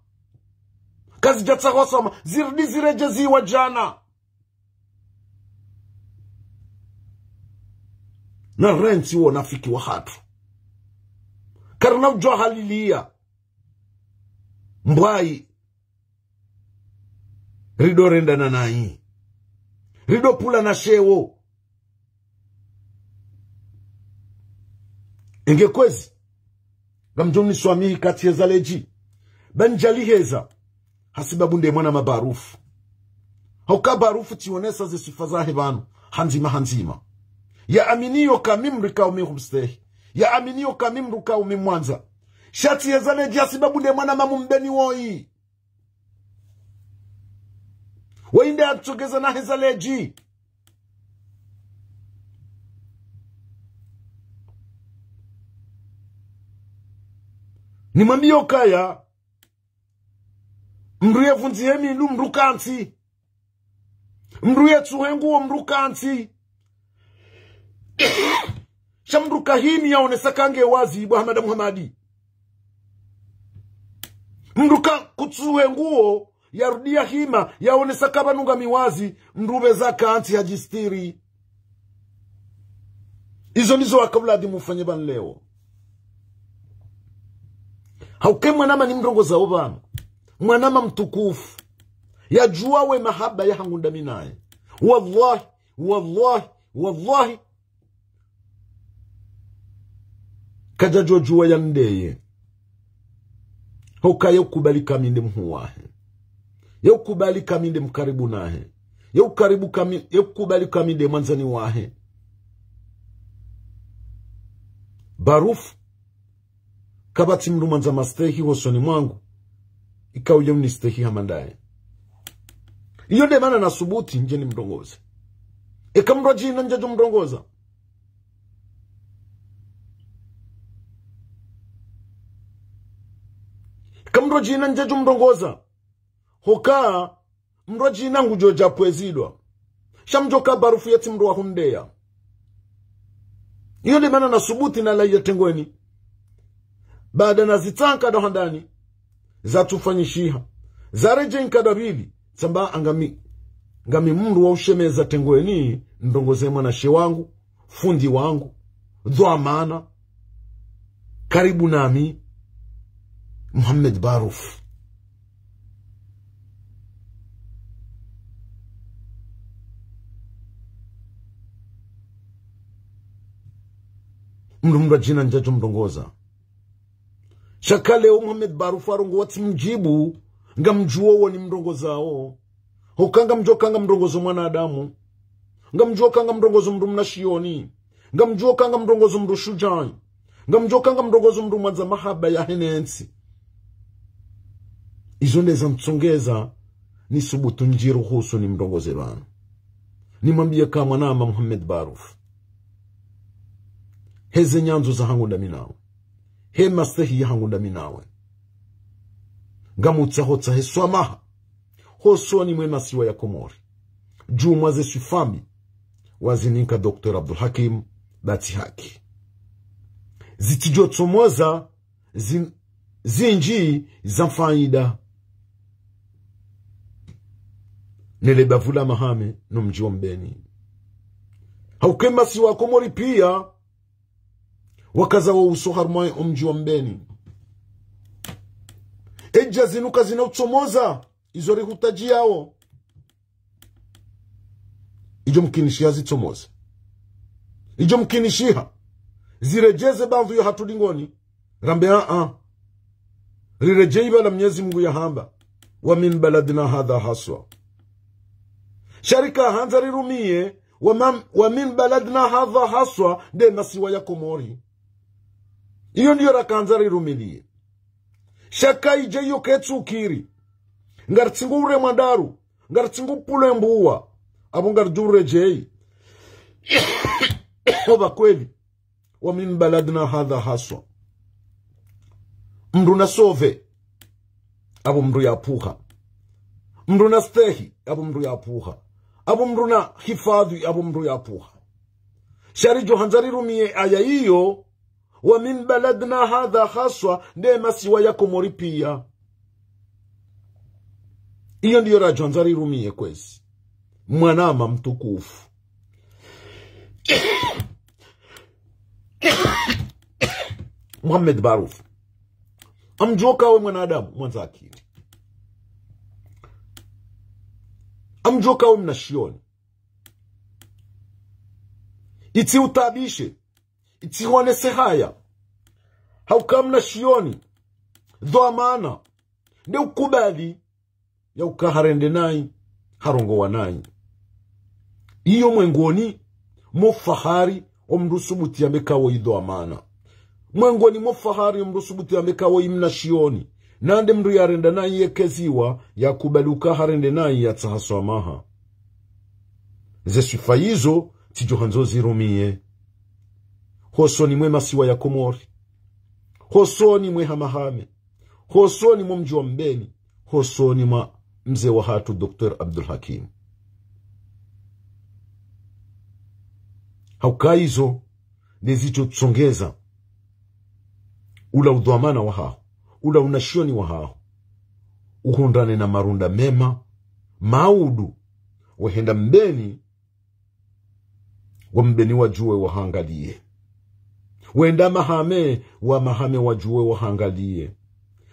Kazidja tsahwa swamaha. Zirudi ziredjeziwa djana. Na rentsi wo nafiki wahatru. Karina udjuwa haliliya. Mbwayi. Rido rendana nayi. Rido pvula na sheo. Enge kwezi. Ngamdjo mniswamihi katsi heza ledji. Ba ndjali heza. Hasibabu nde mwana ma Barufu. Hauka Barufu tsionesa ze swifa zahe pvanu. Handzima, handzima. Ya aminiyo ka mi mrikao mi humstehi. Ya aminiyo ka mi mrukao mi mwandza. Sha tsi heza ledji hasibabu nde mwana ma Mumbeni woyi. Woyi nde atsogeza na heza ledji. Nimwambiyo kaya, mndru yevundzihe mindu mndru kantsi. Mndru yetsuhe nguo mndru kantsi. Sha mndru kahimi yaonesa ka nge wazi, Ibwa Hamada Muhamadi. Mndru ka kutsuhe nguo, yarudi yahima, yaonesa ka pvanu ngami wazi, mndru pveza kantsi hadjistiri. Izo ndizo waka uladhimu ufanye pvanu leo. Hauka ye mwanama nimrongozao pvanu. Mwanama mtukufu. Yadjuwa we mahaba yahangu ndami naye. Wallahi, wallahi, wallahi. Kadjadjo djuwa ya ndeye. Hauka ye ukubali ka mi nde mhuu wahe. Ye ukubali ka mi nde mkaribu nahe. Ye ukaribu ka mi, ye ukubali ka mi nde mwandzani wahe. Barufu. Kapvatsi mndru mwandza mastehi hosoni mwangu, ikao ye unistehi hama ndaye. Iyo nde mana nasubuti ndje nimrongoze. Eka mndru adjina ndjadjo mrongoza. Eka mndru adjina ndjadjo mrongoza. Hoka mndru adjina ngudjo dja pvwezidwa. Sha mdjoka Barufu yetsi mndru wa hundeya. Iyo nde mana nasubuti nalawa tengweni. Baada nazitsaha nkado handani, zatsufanyishiha. Zaredjei nkado ya pvili, tsamba ngami, ngami mndru wa ushemeza tengweni, ndrongoze mwanashe wangu, fundi wangu, dhwamana, karibu nami, Muhammad Barufu. Mndru mndru adjina ndjadjo mrongoza. Sha ka leo Muhammad Barufu arongowa tsimdjibu, ngamdjuwo wo nimrongozao. Hoka ngamdjuwo ka ngamrongozo mwanadamu. Ngamdjuwo ka ngamrongozo mndru mnashioni. Ngamdjuwo ka ngamrongozo mndru shudjai. Ngamdjuwo ka ngamrongozo mndru mwandza mahaba yahe ne ntsi. Izo nde zantsongeza nisubutu ndjiruhusu nimrongoze pvanu. Nimwambiye ka mwanama Muhammad Barufu. Heze nyandzo zahangu ndami nawe. He mastehi yahangu ndami nawe. Ngamutsaho tsahe swamaha. Hosoni mwe masiwa ya Komori. Djuu mwa ze swifa mbi wazinika Docteur Abdul Hakim, ba tsi haki. Zitsidjo tsomoza zi-, zindji za faida. Nele bavu la Mahame no mdji wa Mbeni. Hauka ye masiwa ya Komori pia, wakaza wo uso harumwa ye omdji wa Mbeni. Edja zinu kazina utsomoza izo rihutadjiyao. Idjo mkinishiha zitsomoze. Idjo mkinishiha ziredjeze bavu ya hatru dingoni. Rambe a-a. Riredjei pvala Mnyezi Mungu yahamba: ومن بلدنا هذا haswa. Sha rika handza rirumiye, wa mam-, ومن بلدنا هذا haswa, nde masiwa ya Komori. Iyo ndiyo raka handza rirumiliye. Sha kayidja iyo ketsukiri. Ngaritsingo uremwa ndraru, ngaritsingo pulwe mbuwa, apvo ngaridjo uredjei. Oba kweli, ومن بلدنا هذا haswa. Mndru na sove, apvo mndru yapvuha. Mndru na stehi, apvo mndru yapvuha. Apvo mndru na hifadhwi, apvo mndru yapvuha. Sha ridjo handza rirumiye aya iyo, ومن بلدنا هذا haswa, nde masiwa ya Komori pia. Iyo ndiyo radjo handza rirumiye kwezi. Mwanama mtukufu Mohamed Barouf. Ngamdjuo uka we mwanadamu mwandza akili. Ngamdjuo uka we mnashioni. Itsi utabishe, itsi huonese haya. Hauka mnashioni, dhwamana, nde ukubali ya uka harende nayi, harongowa nayi. Iyo mwengoni mo fahari omndru subuti yambe uka wo idhwamana. Mwengoni mo fahari omndru subuti yambe uka wo imnashioni. Na nde mndru yarenda nayi yekeziwa, yakubali uka harende nayi yatsaha swamaha. Ze swifa izo, tsidjo handzo zirumiye. Hosoni mwe masiwa ya Komori. Hosoni mwe Hamahame. Hosoni mwe mdji wa Mbeni. Hosoni mwa mze wahatru Docteur Abdul Hakim. Hauka izo, nde zidjo tsongeza ula udhwamana wahaho, ula unashioni wahaho, uhundrane na marunda mema, maudu, wehenda Mbeni, wa Mbeni wadjuwe wahangaliye. Wenda Mahame, wa Mahame wadjuwe wahangaliye.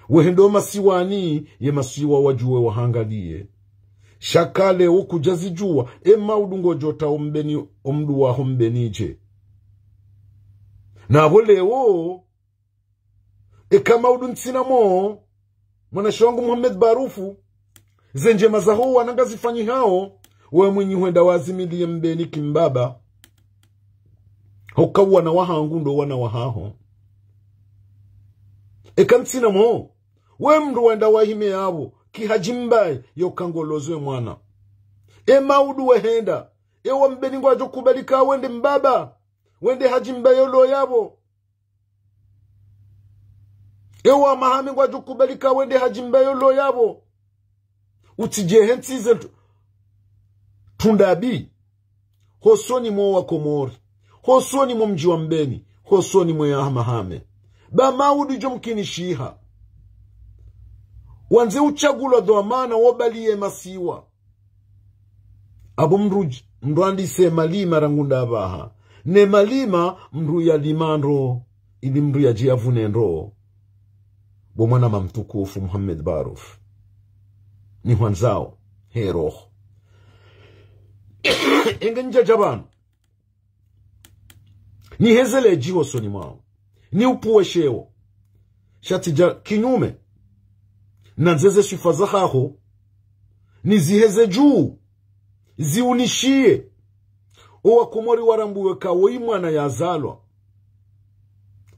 Wehenda o masiwani, ye masiwa wadjuwe wahangaliye. Sha kale ukudja zidjuwa, e maudu ngodjo ta o Mbeni, omndru waho Mbeni dje. Na apvo leo, eka maudu ntsina mo, mwanashe wangu Mohamed Barouf, ze ndjema zaho wana ngazifanyihao, we mwinyi hwenda wazimiliye Mbeni kimbaba. Hauka wana wahangu ndo wana wahaho. Eka ntsina mo, we mndru wenda wahime yapvo, ki hadji mbaye yo kangolozwe mwana. E maudu wehenda, e wa Mbeni ngwadjo kubali uka wende mbaba, wende hadji mbaye olo yapvo. E wa Mahame ngwadjo kubali uka wende hadji mbaye olo yapvo. Utsidjehe ntsize tu-, tundabi. Hosoni mwo wa Komori. Hosoni mwo mdji wa Mbeni. Hosoni mwe ya Hamahame. Ba maudu djo mkinishiha. Wandze utsagulwa dhwamana wobaliye masiwa. Apvo mndru dj-, mndru andise malima rangu nda apvaha. Ne malima mndru yalima ndro, ili mndru yadje yavune ndro. Bo mwanama mtukufu Mohamed Barouf. Nihwandzao, he roho. Enge ndjadja pvanu. Nihezele dji hosoni mwaho. Ni upvuwe sheo. Sha tsidja kinyume. Nandze ze swifa zahaho. Niziheze dju. Ziunishiye. O wa Komori warambuwe uka woyi mwana yazalwa.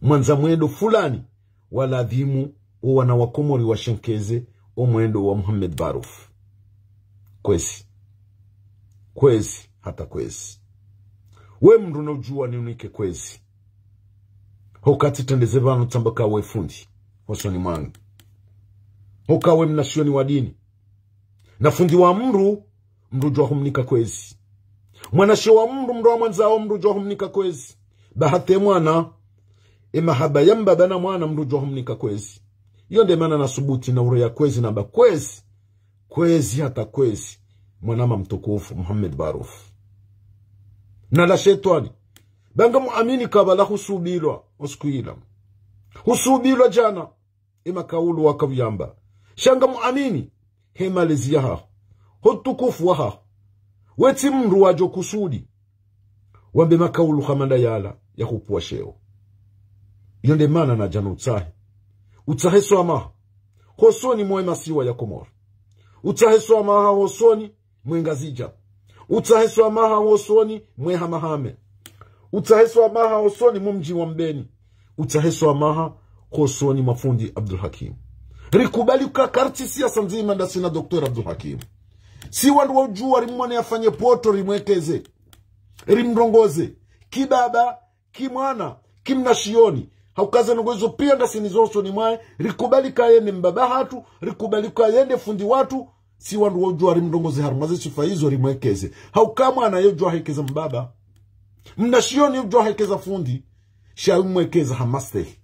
Mwandza mwendo fulani. Waladhimu o wana wa Komori washenkeze o mwendo wa Mohamed Barouf. Kwezi. Kwezi, hata kwezi. We mndru na udjuwa niunike kwezi. Hauka tsitrendeze pvanu tsamba uka we fundi. Hosoni mwangu. Hauka we mnashioni wa dini. Na fundi wa mndru, mndru djuwa humnika kwezi. Mwanashe wa mndru, mndru wa mwandzao, mndru djuwa humnika kwezi. Ba hata e mwana, Ye mahaba ya mbaba na mwana mndru udjo humnika kwezi. Iyo nde mana nasubuti na ureya kwezi namba kwezi. Kwezi hata kwezi. Mwanama mtukufu Muhammad Baruf. Na la shetwani. Ba ngamuamini kabla husubilwa, usiku ila. Husubilwa djana. Ye makaulu wakauyamba. Sha ngamuamini, he malezi yahaho, ho utukufu wahaho, wetsi mndru wadjo kusudi wambe makaulu hama nda yala ya hupvwa sheo. Iyo nde mana nadja nutsahe. Utsahe swamaha hosoni mwe masiwa ya Komori. Utsahe swamaha hosoni mwe Ngazidja. Utsahe swamaha hosoni mwe Hamahame. Utsahe swamaha hosoni mwe mdji wa Mbeni. Utsahe swamaha hosoni mwa fundi Abdul Hakim. Rikubali uka kartsi siasa ndzima ndasi na Docteur Abdul Hakim. Si wandru wa udjuwa rimwone yafanye poto rimwekeze. Rimrongoze. Kibaba, kimwana, kimnashioni. Hauka ze ndrongoo izo piya ngasinazo hosoni mwahe, rikubali ka yende mbaba hatru, rikubali ka yende fundi watru, si wandru wa udjuwa rimrongoze harumwa ze swifa izo rimwekeze. Hauka mwana yo udjuwa hekeza mbaba. Mnashioni udjuwa hekeza fundi, sha umwekeza ha mastehi.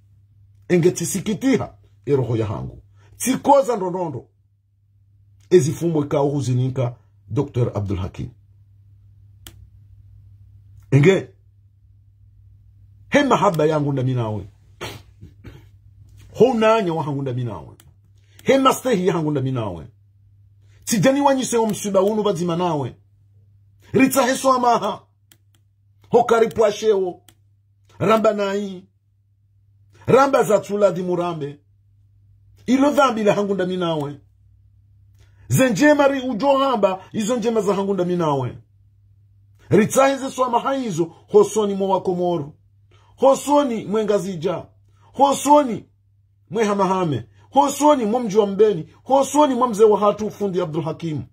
Enge tsisikitiha, ye roho yahangu. Tsikoza ndrondrondro. Ezi fumbo ikao huzininka Docteur Abdul Hakim. Enge, he mahaba yangu ndami nawe. Ho unanya wahangu ndami nawe. He mastehi yahangu ndami nawe. Tsidjani wanyise wo mswiba unu pvadzima nawe. Ritsahe swamaha. Ho karipvwa sheo. Ramba nayi. Ramba za tsula dhi murambe. Ilo dhambi lahangu ndami nawe. Ze ndjema ri udjo hamba, izo ndjema zahangu ndami nawe. Ritsahe ze swamaha izo, hosoni mwe Wakomoro. Hosoni mwe Ngazidja. Hosoni mwe Hamahame. Hosoni mwe mdji wa Mbeni. Hosoni mwe mze wahatru fundi Abdul Hakim.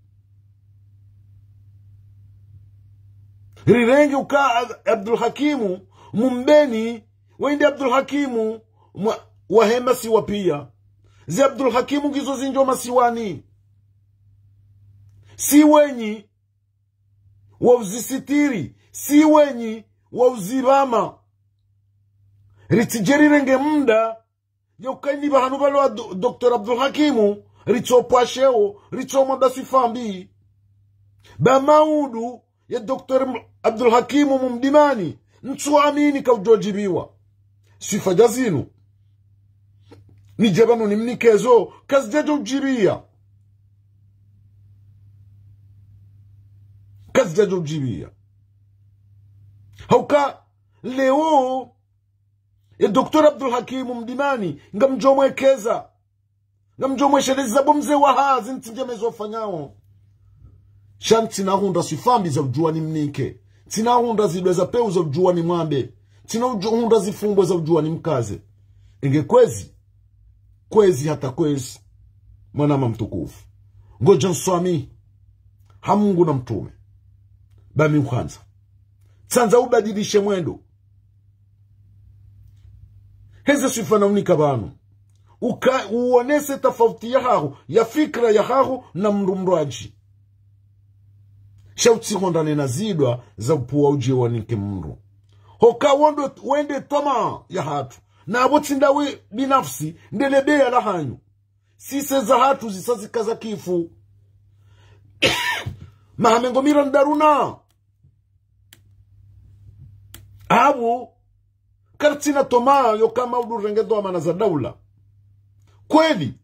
Rirenge uka Ab-, Abdul Hakimu, Mumbeni, wende Abdul Hakimu, mwa-, wahe masiwa piya. Ze Abdul Hakimu ngizo zindji masiwani. Si wenyi wa uzisitiri, si wenyi wa uzipvama. Ritsidje rirenge mda, yo uka ini pvahanu pvalo Abdu-, Docteur Abdul Hakimu, ritsopvwa sheo, ritsomwamba swifa mbi. Ba maudu ya Docteur M-, Abdul Hakimu Mumdimani, ntsuamini ka udjo djibiwa. Swifa dja zinu. Nidje pvanu nimnike zo, kazidjadjo udjibiya. Kazidjadjo udjibiya. Hauka, leo, ye Docteur Abdul Hakimu Mdimani, ngamdjo mwekeza. Ngamdjo mwesheleza bo mze wahazi ntsi ndjema izo ufanyao. Sha ntsina hundra swifa mbi za udjuwa nimnike. Ntsina hundra zidwe za pewu za udjuwa nimwambe. Ntsina udju-, hundra zifumbo za udjuwa nimkaze. Enge kwezi. Kwezi hata kwezi. Mwanama mtukufu. Ngodjo nswamihi. Ha Mungu na mtrume. Ba mi uhandza. Tsandza ubadilishe mwendo. Heze swifa naunika pvanu. Uka-, uonese tafauti yahaho, ya fikira yahaho na mndru mndrwadji. Sha utsihondane na zidwa za upvuwa udje wanike mndru. Hoka wondo, wende twamaa yahatru. Na apvo tsi ndawe binafsi, ndele beya lahanyu. Sise zahatru zisa zika za kifu. Maha mengo mirandaru na apvo, karitsina twamaa yo uka maudu renge dhwamana za daula. Kweli,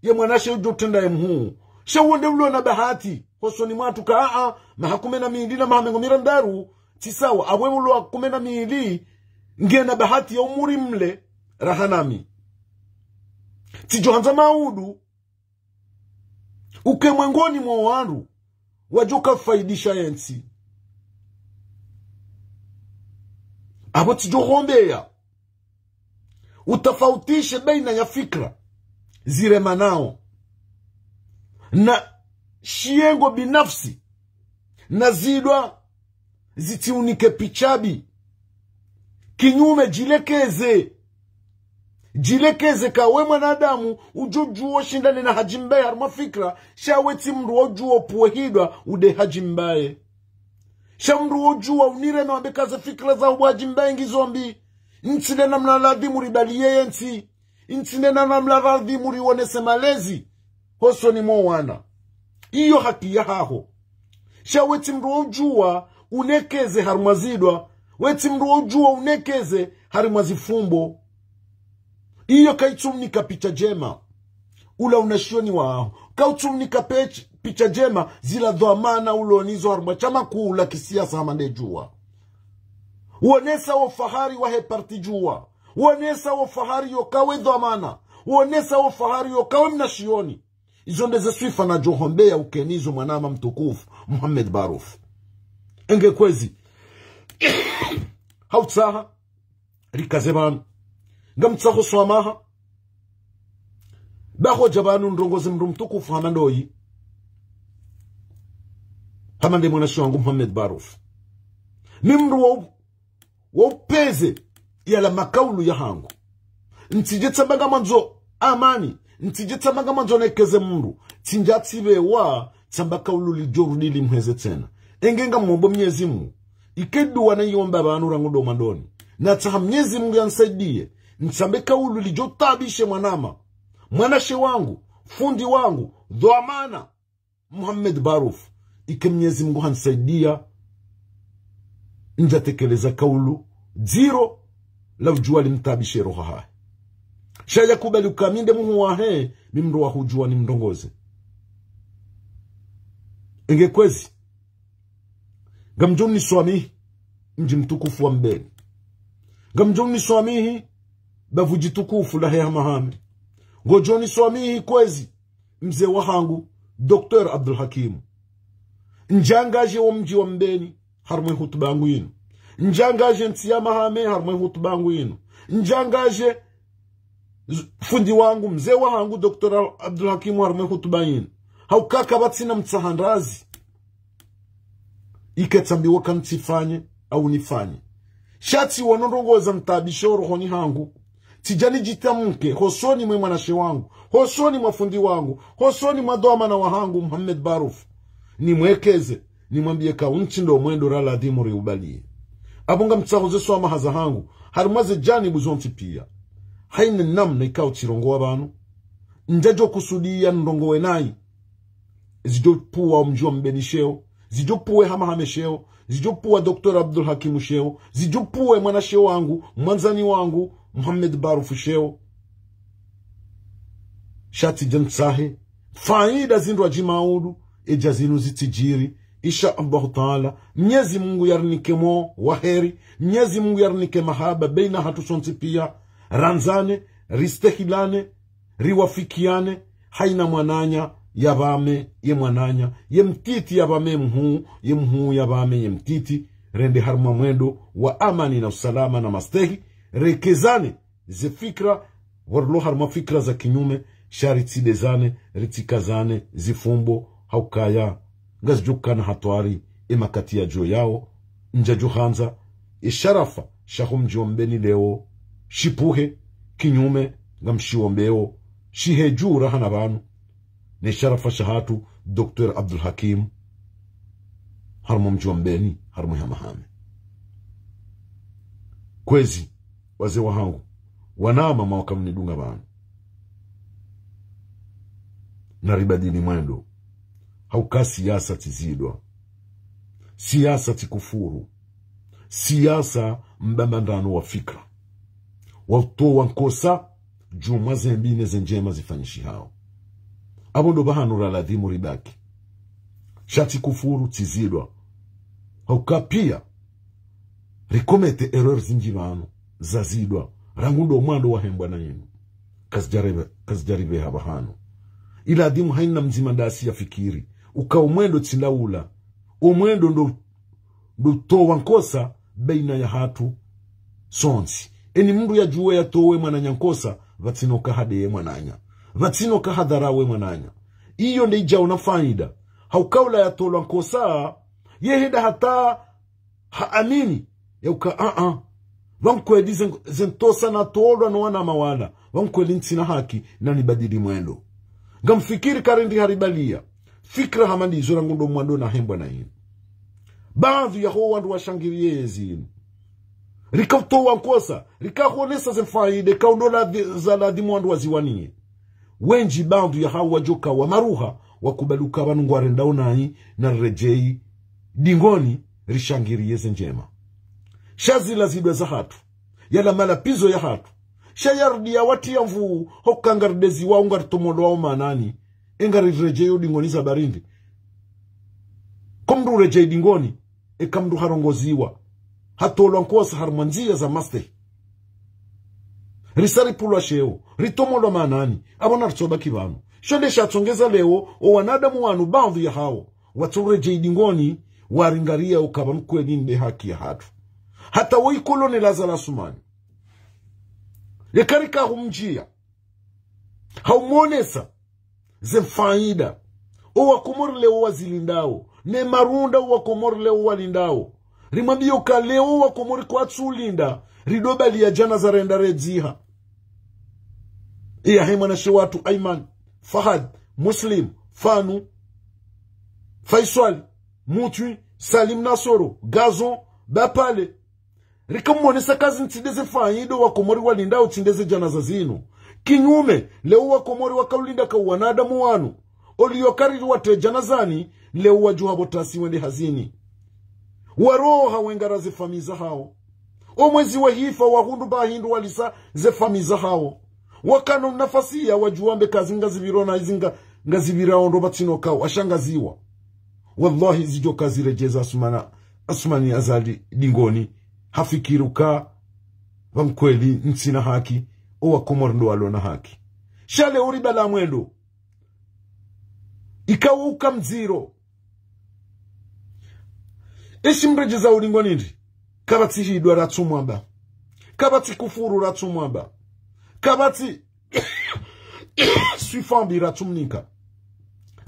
ye mwanashe udjo utrenda ye mhuu. Sha uwo nde ulo na bahati. Hosoni mwatru ka, aa, maha kume na mili na maha mengo mirandaru, tsi sawa, apvo ulo wa kume na mili, ngena bahati ya umuri mle, raha nami. Tsidjo handza maudu, uke mwengoni mwa wandru wadjo kafaidisha yentsi. Apvo tsidjo hombeya utafautishe baina ya fikira ziremanao na shiyengo binafsi na zidwa zitsiunike picha mbi. Kinyume, djilekeze. Djilekeze ka we mwanadamu, udjo djuwa ushindane na Hadji Mbaye harumwa fikira, sha we tsi mndru wodjuwa upvuwe hidwa ude Hadji Mbaye. Sha mndru wodjuwa unireme wambe ka ze fikira za ubu Hadji Mbaye ngizo mbi. Ntsi nde namna ladhimu ribaliye ye ntsi. Ntsi nde namna ladhimu riwonese malezi hosoni mwa wana. Iyo haki yahaho. Sha we tsi mndru wa udjuwa unekeze harimwa zidwa. We tsi mndru wa udjuwa unekeze harimwa zifumbo. Iyo kayitsumnika picha ndjema. Ula unashioni waho. Kawutsumnika pech-, picha ndjema zila dhwamana ulo nizo harimwa shama kuu la kisiyasa hama nde djuwa. Wonesa wo fahari wahe parti djuwa. Wonesa wo fahari yokawe dhwamana. Wonesa wo fahari yokawe mnashioni. Izo nde ze swifa nadjo hombeya uke nizo mwanama mtukufu Muhammad Baruf. Enge kwezi. Hautsaha. Rikaze pvanu. Ngamtsaho swamaha. Ba hodja pvanu ndrongoze mndru mtukufu hama ndoyi. Hama nde mwanashe wangu Muhammad Baruf. Ni mndru wa u-, wa upveze yala makaulu yahangu. Ntsidje tsamba ngamwandzo amani. Ntsidje tsamba ngamwandzo nekeze mndru. Tsindja tsipvewa tsamba kaulu lidjo rudi limheze tsena. Enge ngamombo Mnyezi Mungu. Ike duwa nayomba pvanu rangu ndo mwandoni. Natsaha Mnyezi Mungu yanisaidiye. Ntsambe kaulu lidjo taabishe mwanama. Mwanashe wangu, fundi wangu, dhwamana, Muhammad Baruf. Ike Mnyezi Mungu hanisaidiya, ndja tekeleza kaulu dziro la udjuwa limtaabishe roho hahe. Sha yakubali uka mi nde muhu wahe, mi mndru wa hudjuwa nimrongoze. Enge kwezi. Ngamdjo niswamihi, mdji mtukufu wa Mbeni. Ngamdjo niswamihi, bavu djitukufu lahe Hamahame. Ngodjo niswamihi kwezi, mze wahangu, Docteur Abdul Hakim. Ndjangadje wo mdji wa Mbeni, harimwa ye hutuba yangu yinu. Ndjangadje ntsi ya Hamahame, harimwa ye hutuba yangu yinu. Ndjangadje z-, fundi wangu, mze wahangu, Docteur Abdul Hakim, harimwa ye hutuba yinu. Hauka kapvatsina mtsaha ndrazi. Ike tsambiwa ka ntsifanye, au nifanye. Sha tsi wono ndrongoza mtaabisho rohoni hangu. Tsidja nidjitamke, hosoni mwe mwanashe wangu, hosoni mwa fundi wangu, hosoni mwa dhwamana wahangu, Muhammad Baruf. Nimwekeze, nimwambiye ka untsi ndo mwendo ra ladhimu riubaliye. Apvo ngamtsaho ze swamaha zahangu, harimwa ze janibu zontsi piya. Hayina namna ikao tsirongowa pvanu. Ndjadjo kusudiya ndrongowe nayi. Zidjo puwa wo mdji wa Mbeni sheo, zidjo puwe Hamahame sheo, zidjo puwa Docteur Abdul Hakim sheo, zidjo puwe mwanashe wangu, mwandzani wangu, Muhammad Baruf sheo. Sha tsidja ntsahe, faida zindru adji maudu, edja zinu zitsidjiri, insha Allahu Taala, Mnyezi Mungu yarinike mo wa heri, Mnyezi Mungu yarinike mahaba, bayina hatru sontsi piya, randzane, ristehilane, riwafikiyane, hayina mwananya yapvame ye mwananya, ye mtiti yapvame mhuu, ye mhuu yapvame ye mtiti, rende harimwa mwendo wa amani na usalama na mastehi, rekezane ze fikira, warilo harimwa fikira za kinyume, sha ritsidezane, ritsikazane zifumbo, haukaya ngazidjo kana hatwari, e makati yadjo yao, ndjadjo handza, e sharafa shaho mdji wa Mbeni leo, shipvuhe, kinyume, ngamshiwombeo, shihe dju rahana pvanu, ne sharafa shahatru, Docteur Abdul Hakim, harimwa mdji wa Mbeni, harimwa Hamahame. Kwezi, wazee wahangu, wanama mawaka mnidunga pvanu. Naribadili mwendo. Hauka siyasa tsi zidwa. Siyasa tsi kufuru. Siyasa mbambandano wa fikira. Wa utowa nkosa, djumwa ze mbi ne ze ndjema zifanyishihao. Apvo ndo pvahanu ra ladhimu ribaki. Sha tsi kufuru, tsi zidwa. Hauka piya, rikomete erreur zindji pvanu, za zidwa, rangu ndo mwando wa hembwa na yinu. Kazidjaribe, kazidjaribe hapva hanu. Iladhimu hayina mdzima ndasi yafikiri uka o mwendo tsi nda ula. O mwendo ndo, ndo utowa nkosa bayina yahatru sontsi. Eni mndru yadjuwe yatowe mwananya nkosa, pvatsina uka hadeye mwananya. Pvatsina uka hadharawe mwananya. Iyo nde idjao na faida. Hauka ula yatolwa nkosa, yehenda hata haamini, yauka, a-a. Pvanu kweli zen-, zentosa natolwa no wanama wala. Pvanu kweli ntsina haki, nanibadili mwendo. Ngamfikiri karindi haribaliya. Fikira hama ndizo rangu ndo mwando na hembwa na yinu. Baadhwi yaho wandru washangiriye yezinu. Rikautowa nkosa, rikahonesa ze faida, ikao ndo ladhi-, za ladhimu wandru waziwaniye. Wendji baadhwi yahao wadjoka wa maruha, wakubali uka pvanu ngwarendao nayi, na riredjeyi dingoni, rishangiriye ze ndjema. Sha zila zidwa zahatru, yala malapvizo yahatru, sha yarudi yawatiya nvuu, hoka ngarideziwao, ngaritomolwao manani, e ngariredjeyo dingoni za barindi. Ko mndru uredjeyi dingoni, eka mndru harongoziwa, hatolwa nkosa harumwa ndziya za mastehi. Risa ripvulwa sheo, ritomolwa manani, apvo naritsobaki pvanu. Sho nde shatsongeza leo, o wanadamu wanu baadhwi yahao, watsoredjeyi dingoni, waringariya uka pvanu kweli nde haki yahatru. Hata woyi Colonel Azali Assoumani, yeka rikahumdjiya, haumonesa ze faida o Wakomori leo wazilindao, ne marunda o Wakomori leo walindao. Rimwambiye uka leo o Wakomori kwatsu ulinda, ridobaliya djana za renda redziha. Iya he mwanashe watru Ayman, Fahad, Muslim, Fanu, Faisal, Mutwi, Salim Nasoro, Gazon, Bapale. Rikamonesa ka zinu tsi nde ze faida o Wakomori walindao, tsi nde ze djana za zinu. Kinyume, leo o Wakomori wakaulinda ka wanadamu wanu, oliyo kariri watre djana zani, leo wadjuha pvo tasi wende hazini. Waroha wengara ze famiyi zahao. O mwezi wahifa wahundru pvahindru walisa ze famiyi zahao. Wakana unafasiya wadjuwa mbe ka zi ngazipviro na izi nga-, ngazipvirao ndo pvatsina ukao washangaziwa. Wallahi, zidjoka ziredjeza Assoumana-, Assoumani Azali dingoni, hafikiri uka pvanu kweli ntsina haki, o Wakomori ndo walona haki. Sha leo uribala mwendo, ikao uka mdziro. Eshi mredjeza udingoni ndi, kapvatsi hidwa ratsumwamba. Kapvatsi kufuru ratsumwamba. Kapvatsi swifa mbi ratsumnika.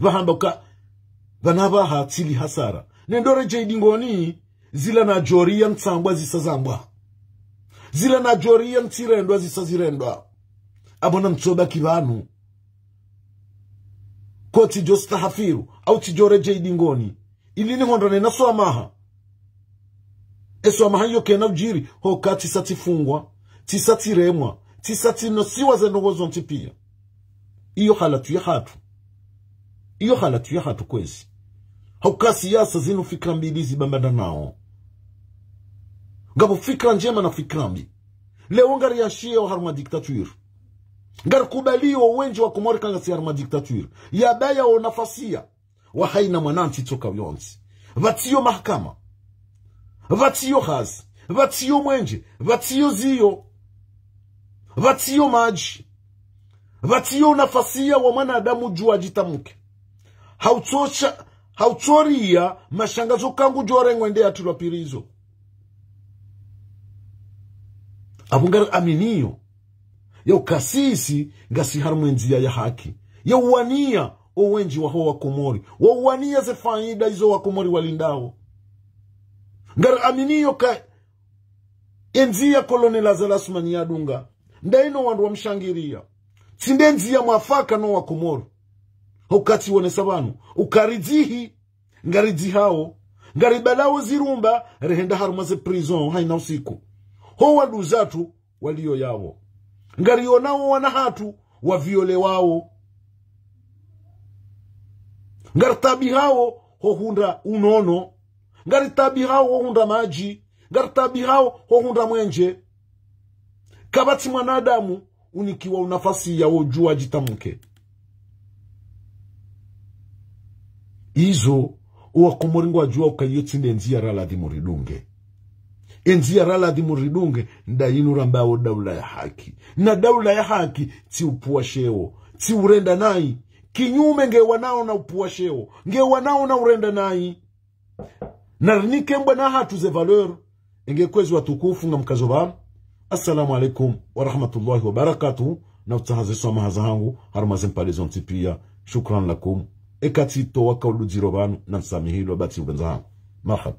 Pvahamba uka, pvanu pvaha tsili hasara. Nendo redjeyi dingoni, zila nadjoriya ntsambwa zisa zambwa. Zila nadjoriya ntsirendwa zisa zirendwa. Apvo namtsobaki pvanu. Ko tsidjo stahafiru, au tsidjo redjeyi dingoni, ili nihondane na swamaha. E swamaha iyo kayina udjiri, hoka tsisa tsifungwa, tsisa tsiremwa, tsisa tsinosiwa ze ndrongo zontsi piya. Iyo halatwi yahatru. Iyo halatwi yahatru kwezi. Hauka siyasa zinu fikira mbili zibambanao. Ngapvo fikira ndjema na fikira mbi. Leo ngariyenshio harumwa dictature. Ngarikubaliyo wendji wa Komori ka ngasi harumwa dictature. Yabaya o nafasiya wa hayina mwanantsi tsoka yontsi. Pvatsiyo mahakama. Pvatsiyo hazi. Pvatsiyo mwenje. Pvatsiyo ziyo. Pvatsiyo madji. Pvatsiyo nafasiya wa mwanadamu djuwa djitamuke. Hautsosha, hautsoriya mashangazo ka ngudjo rengwa ende yatrilwa pirizo. Apvo ngariaminiyo ya uka sisi ngasi harumwa e ndziya ya haki, ya uwaniya o wendji waho Wakomori, wa uwaniya ze faida izo Wakomori walindao. Ngariaminiyo ka e ndziya Colonel Azali Assoumani yadunga, ndayino wandru wamshangiriya, tsi nde ndziya mwafaka no Wakomori. Hauka tsiwonesa pvanu uka ridzihi, ngaridzihao, ngaribalao zirumba, rehenda harumwa ze prison hayina usiku. Ho wanduza tu waliyo yapvo. Ngarionao wana hatru waviolewao. Ngaritaabihao ho hundra unono. Ngaritaabihao ho hundra madji. Ngaritaabihao ho hundra mwenje. Kapvatsi mwanadamu unikiwa unafasiya wo djuwa djitamuke. Izo, o Wakomori ngwadjuwa uka iyo tsi nde ndziya ra ladhimu ridunge. E ndziya ra ladhimu ridunge, ndayinu rambao daula ya haki. Na daula ya haki, tsi upvuwa sheo, tsi urenda nayi. Kinyume nge wanao na upvuwa sheo, nge wanao na urenda nayi. Narinike mbwana hatru ze valeur. Enge kwezi watukufu ngamkazo pvanu. Assalamu alaikum wa rahmatullahi wa barakatuh. Na utsaha ze swamaha zahangu harumwa ze mpvandre zontsi piya. Shukran lakum. Eka tsitowa kaulu ndziro pvanu, namsamihilwa, ba tsi upvendza hangu. Marhaba.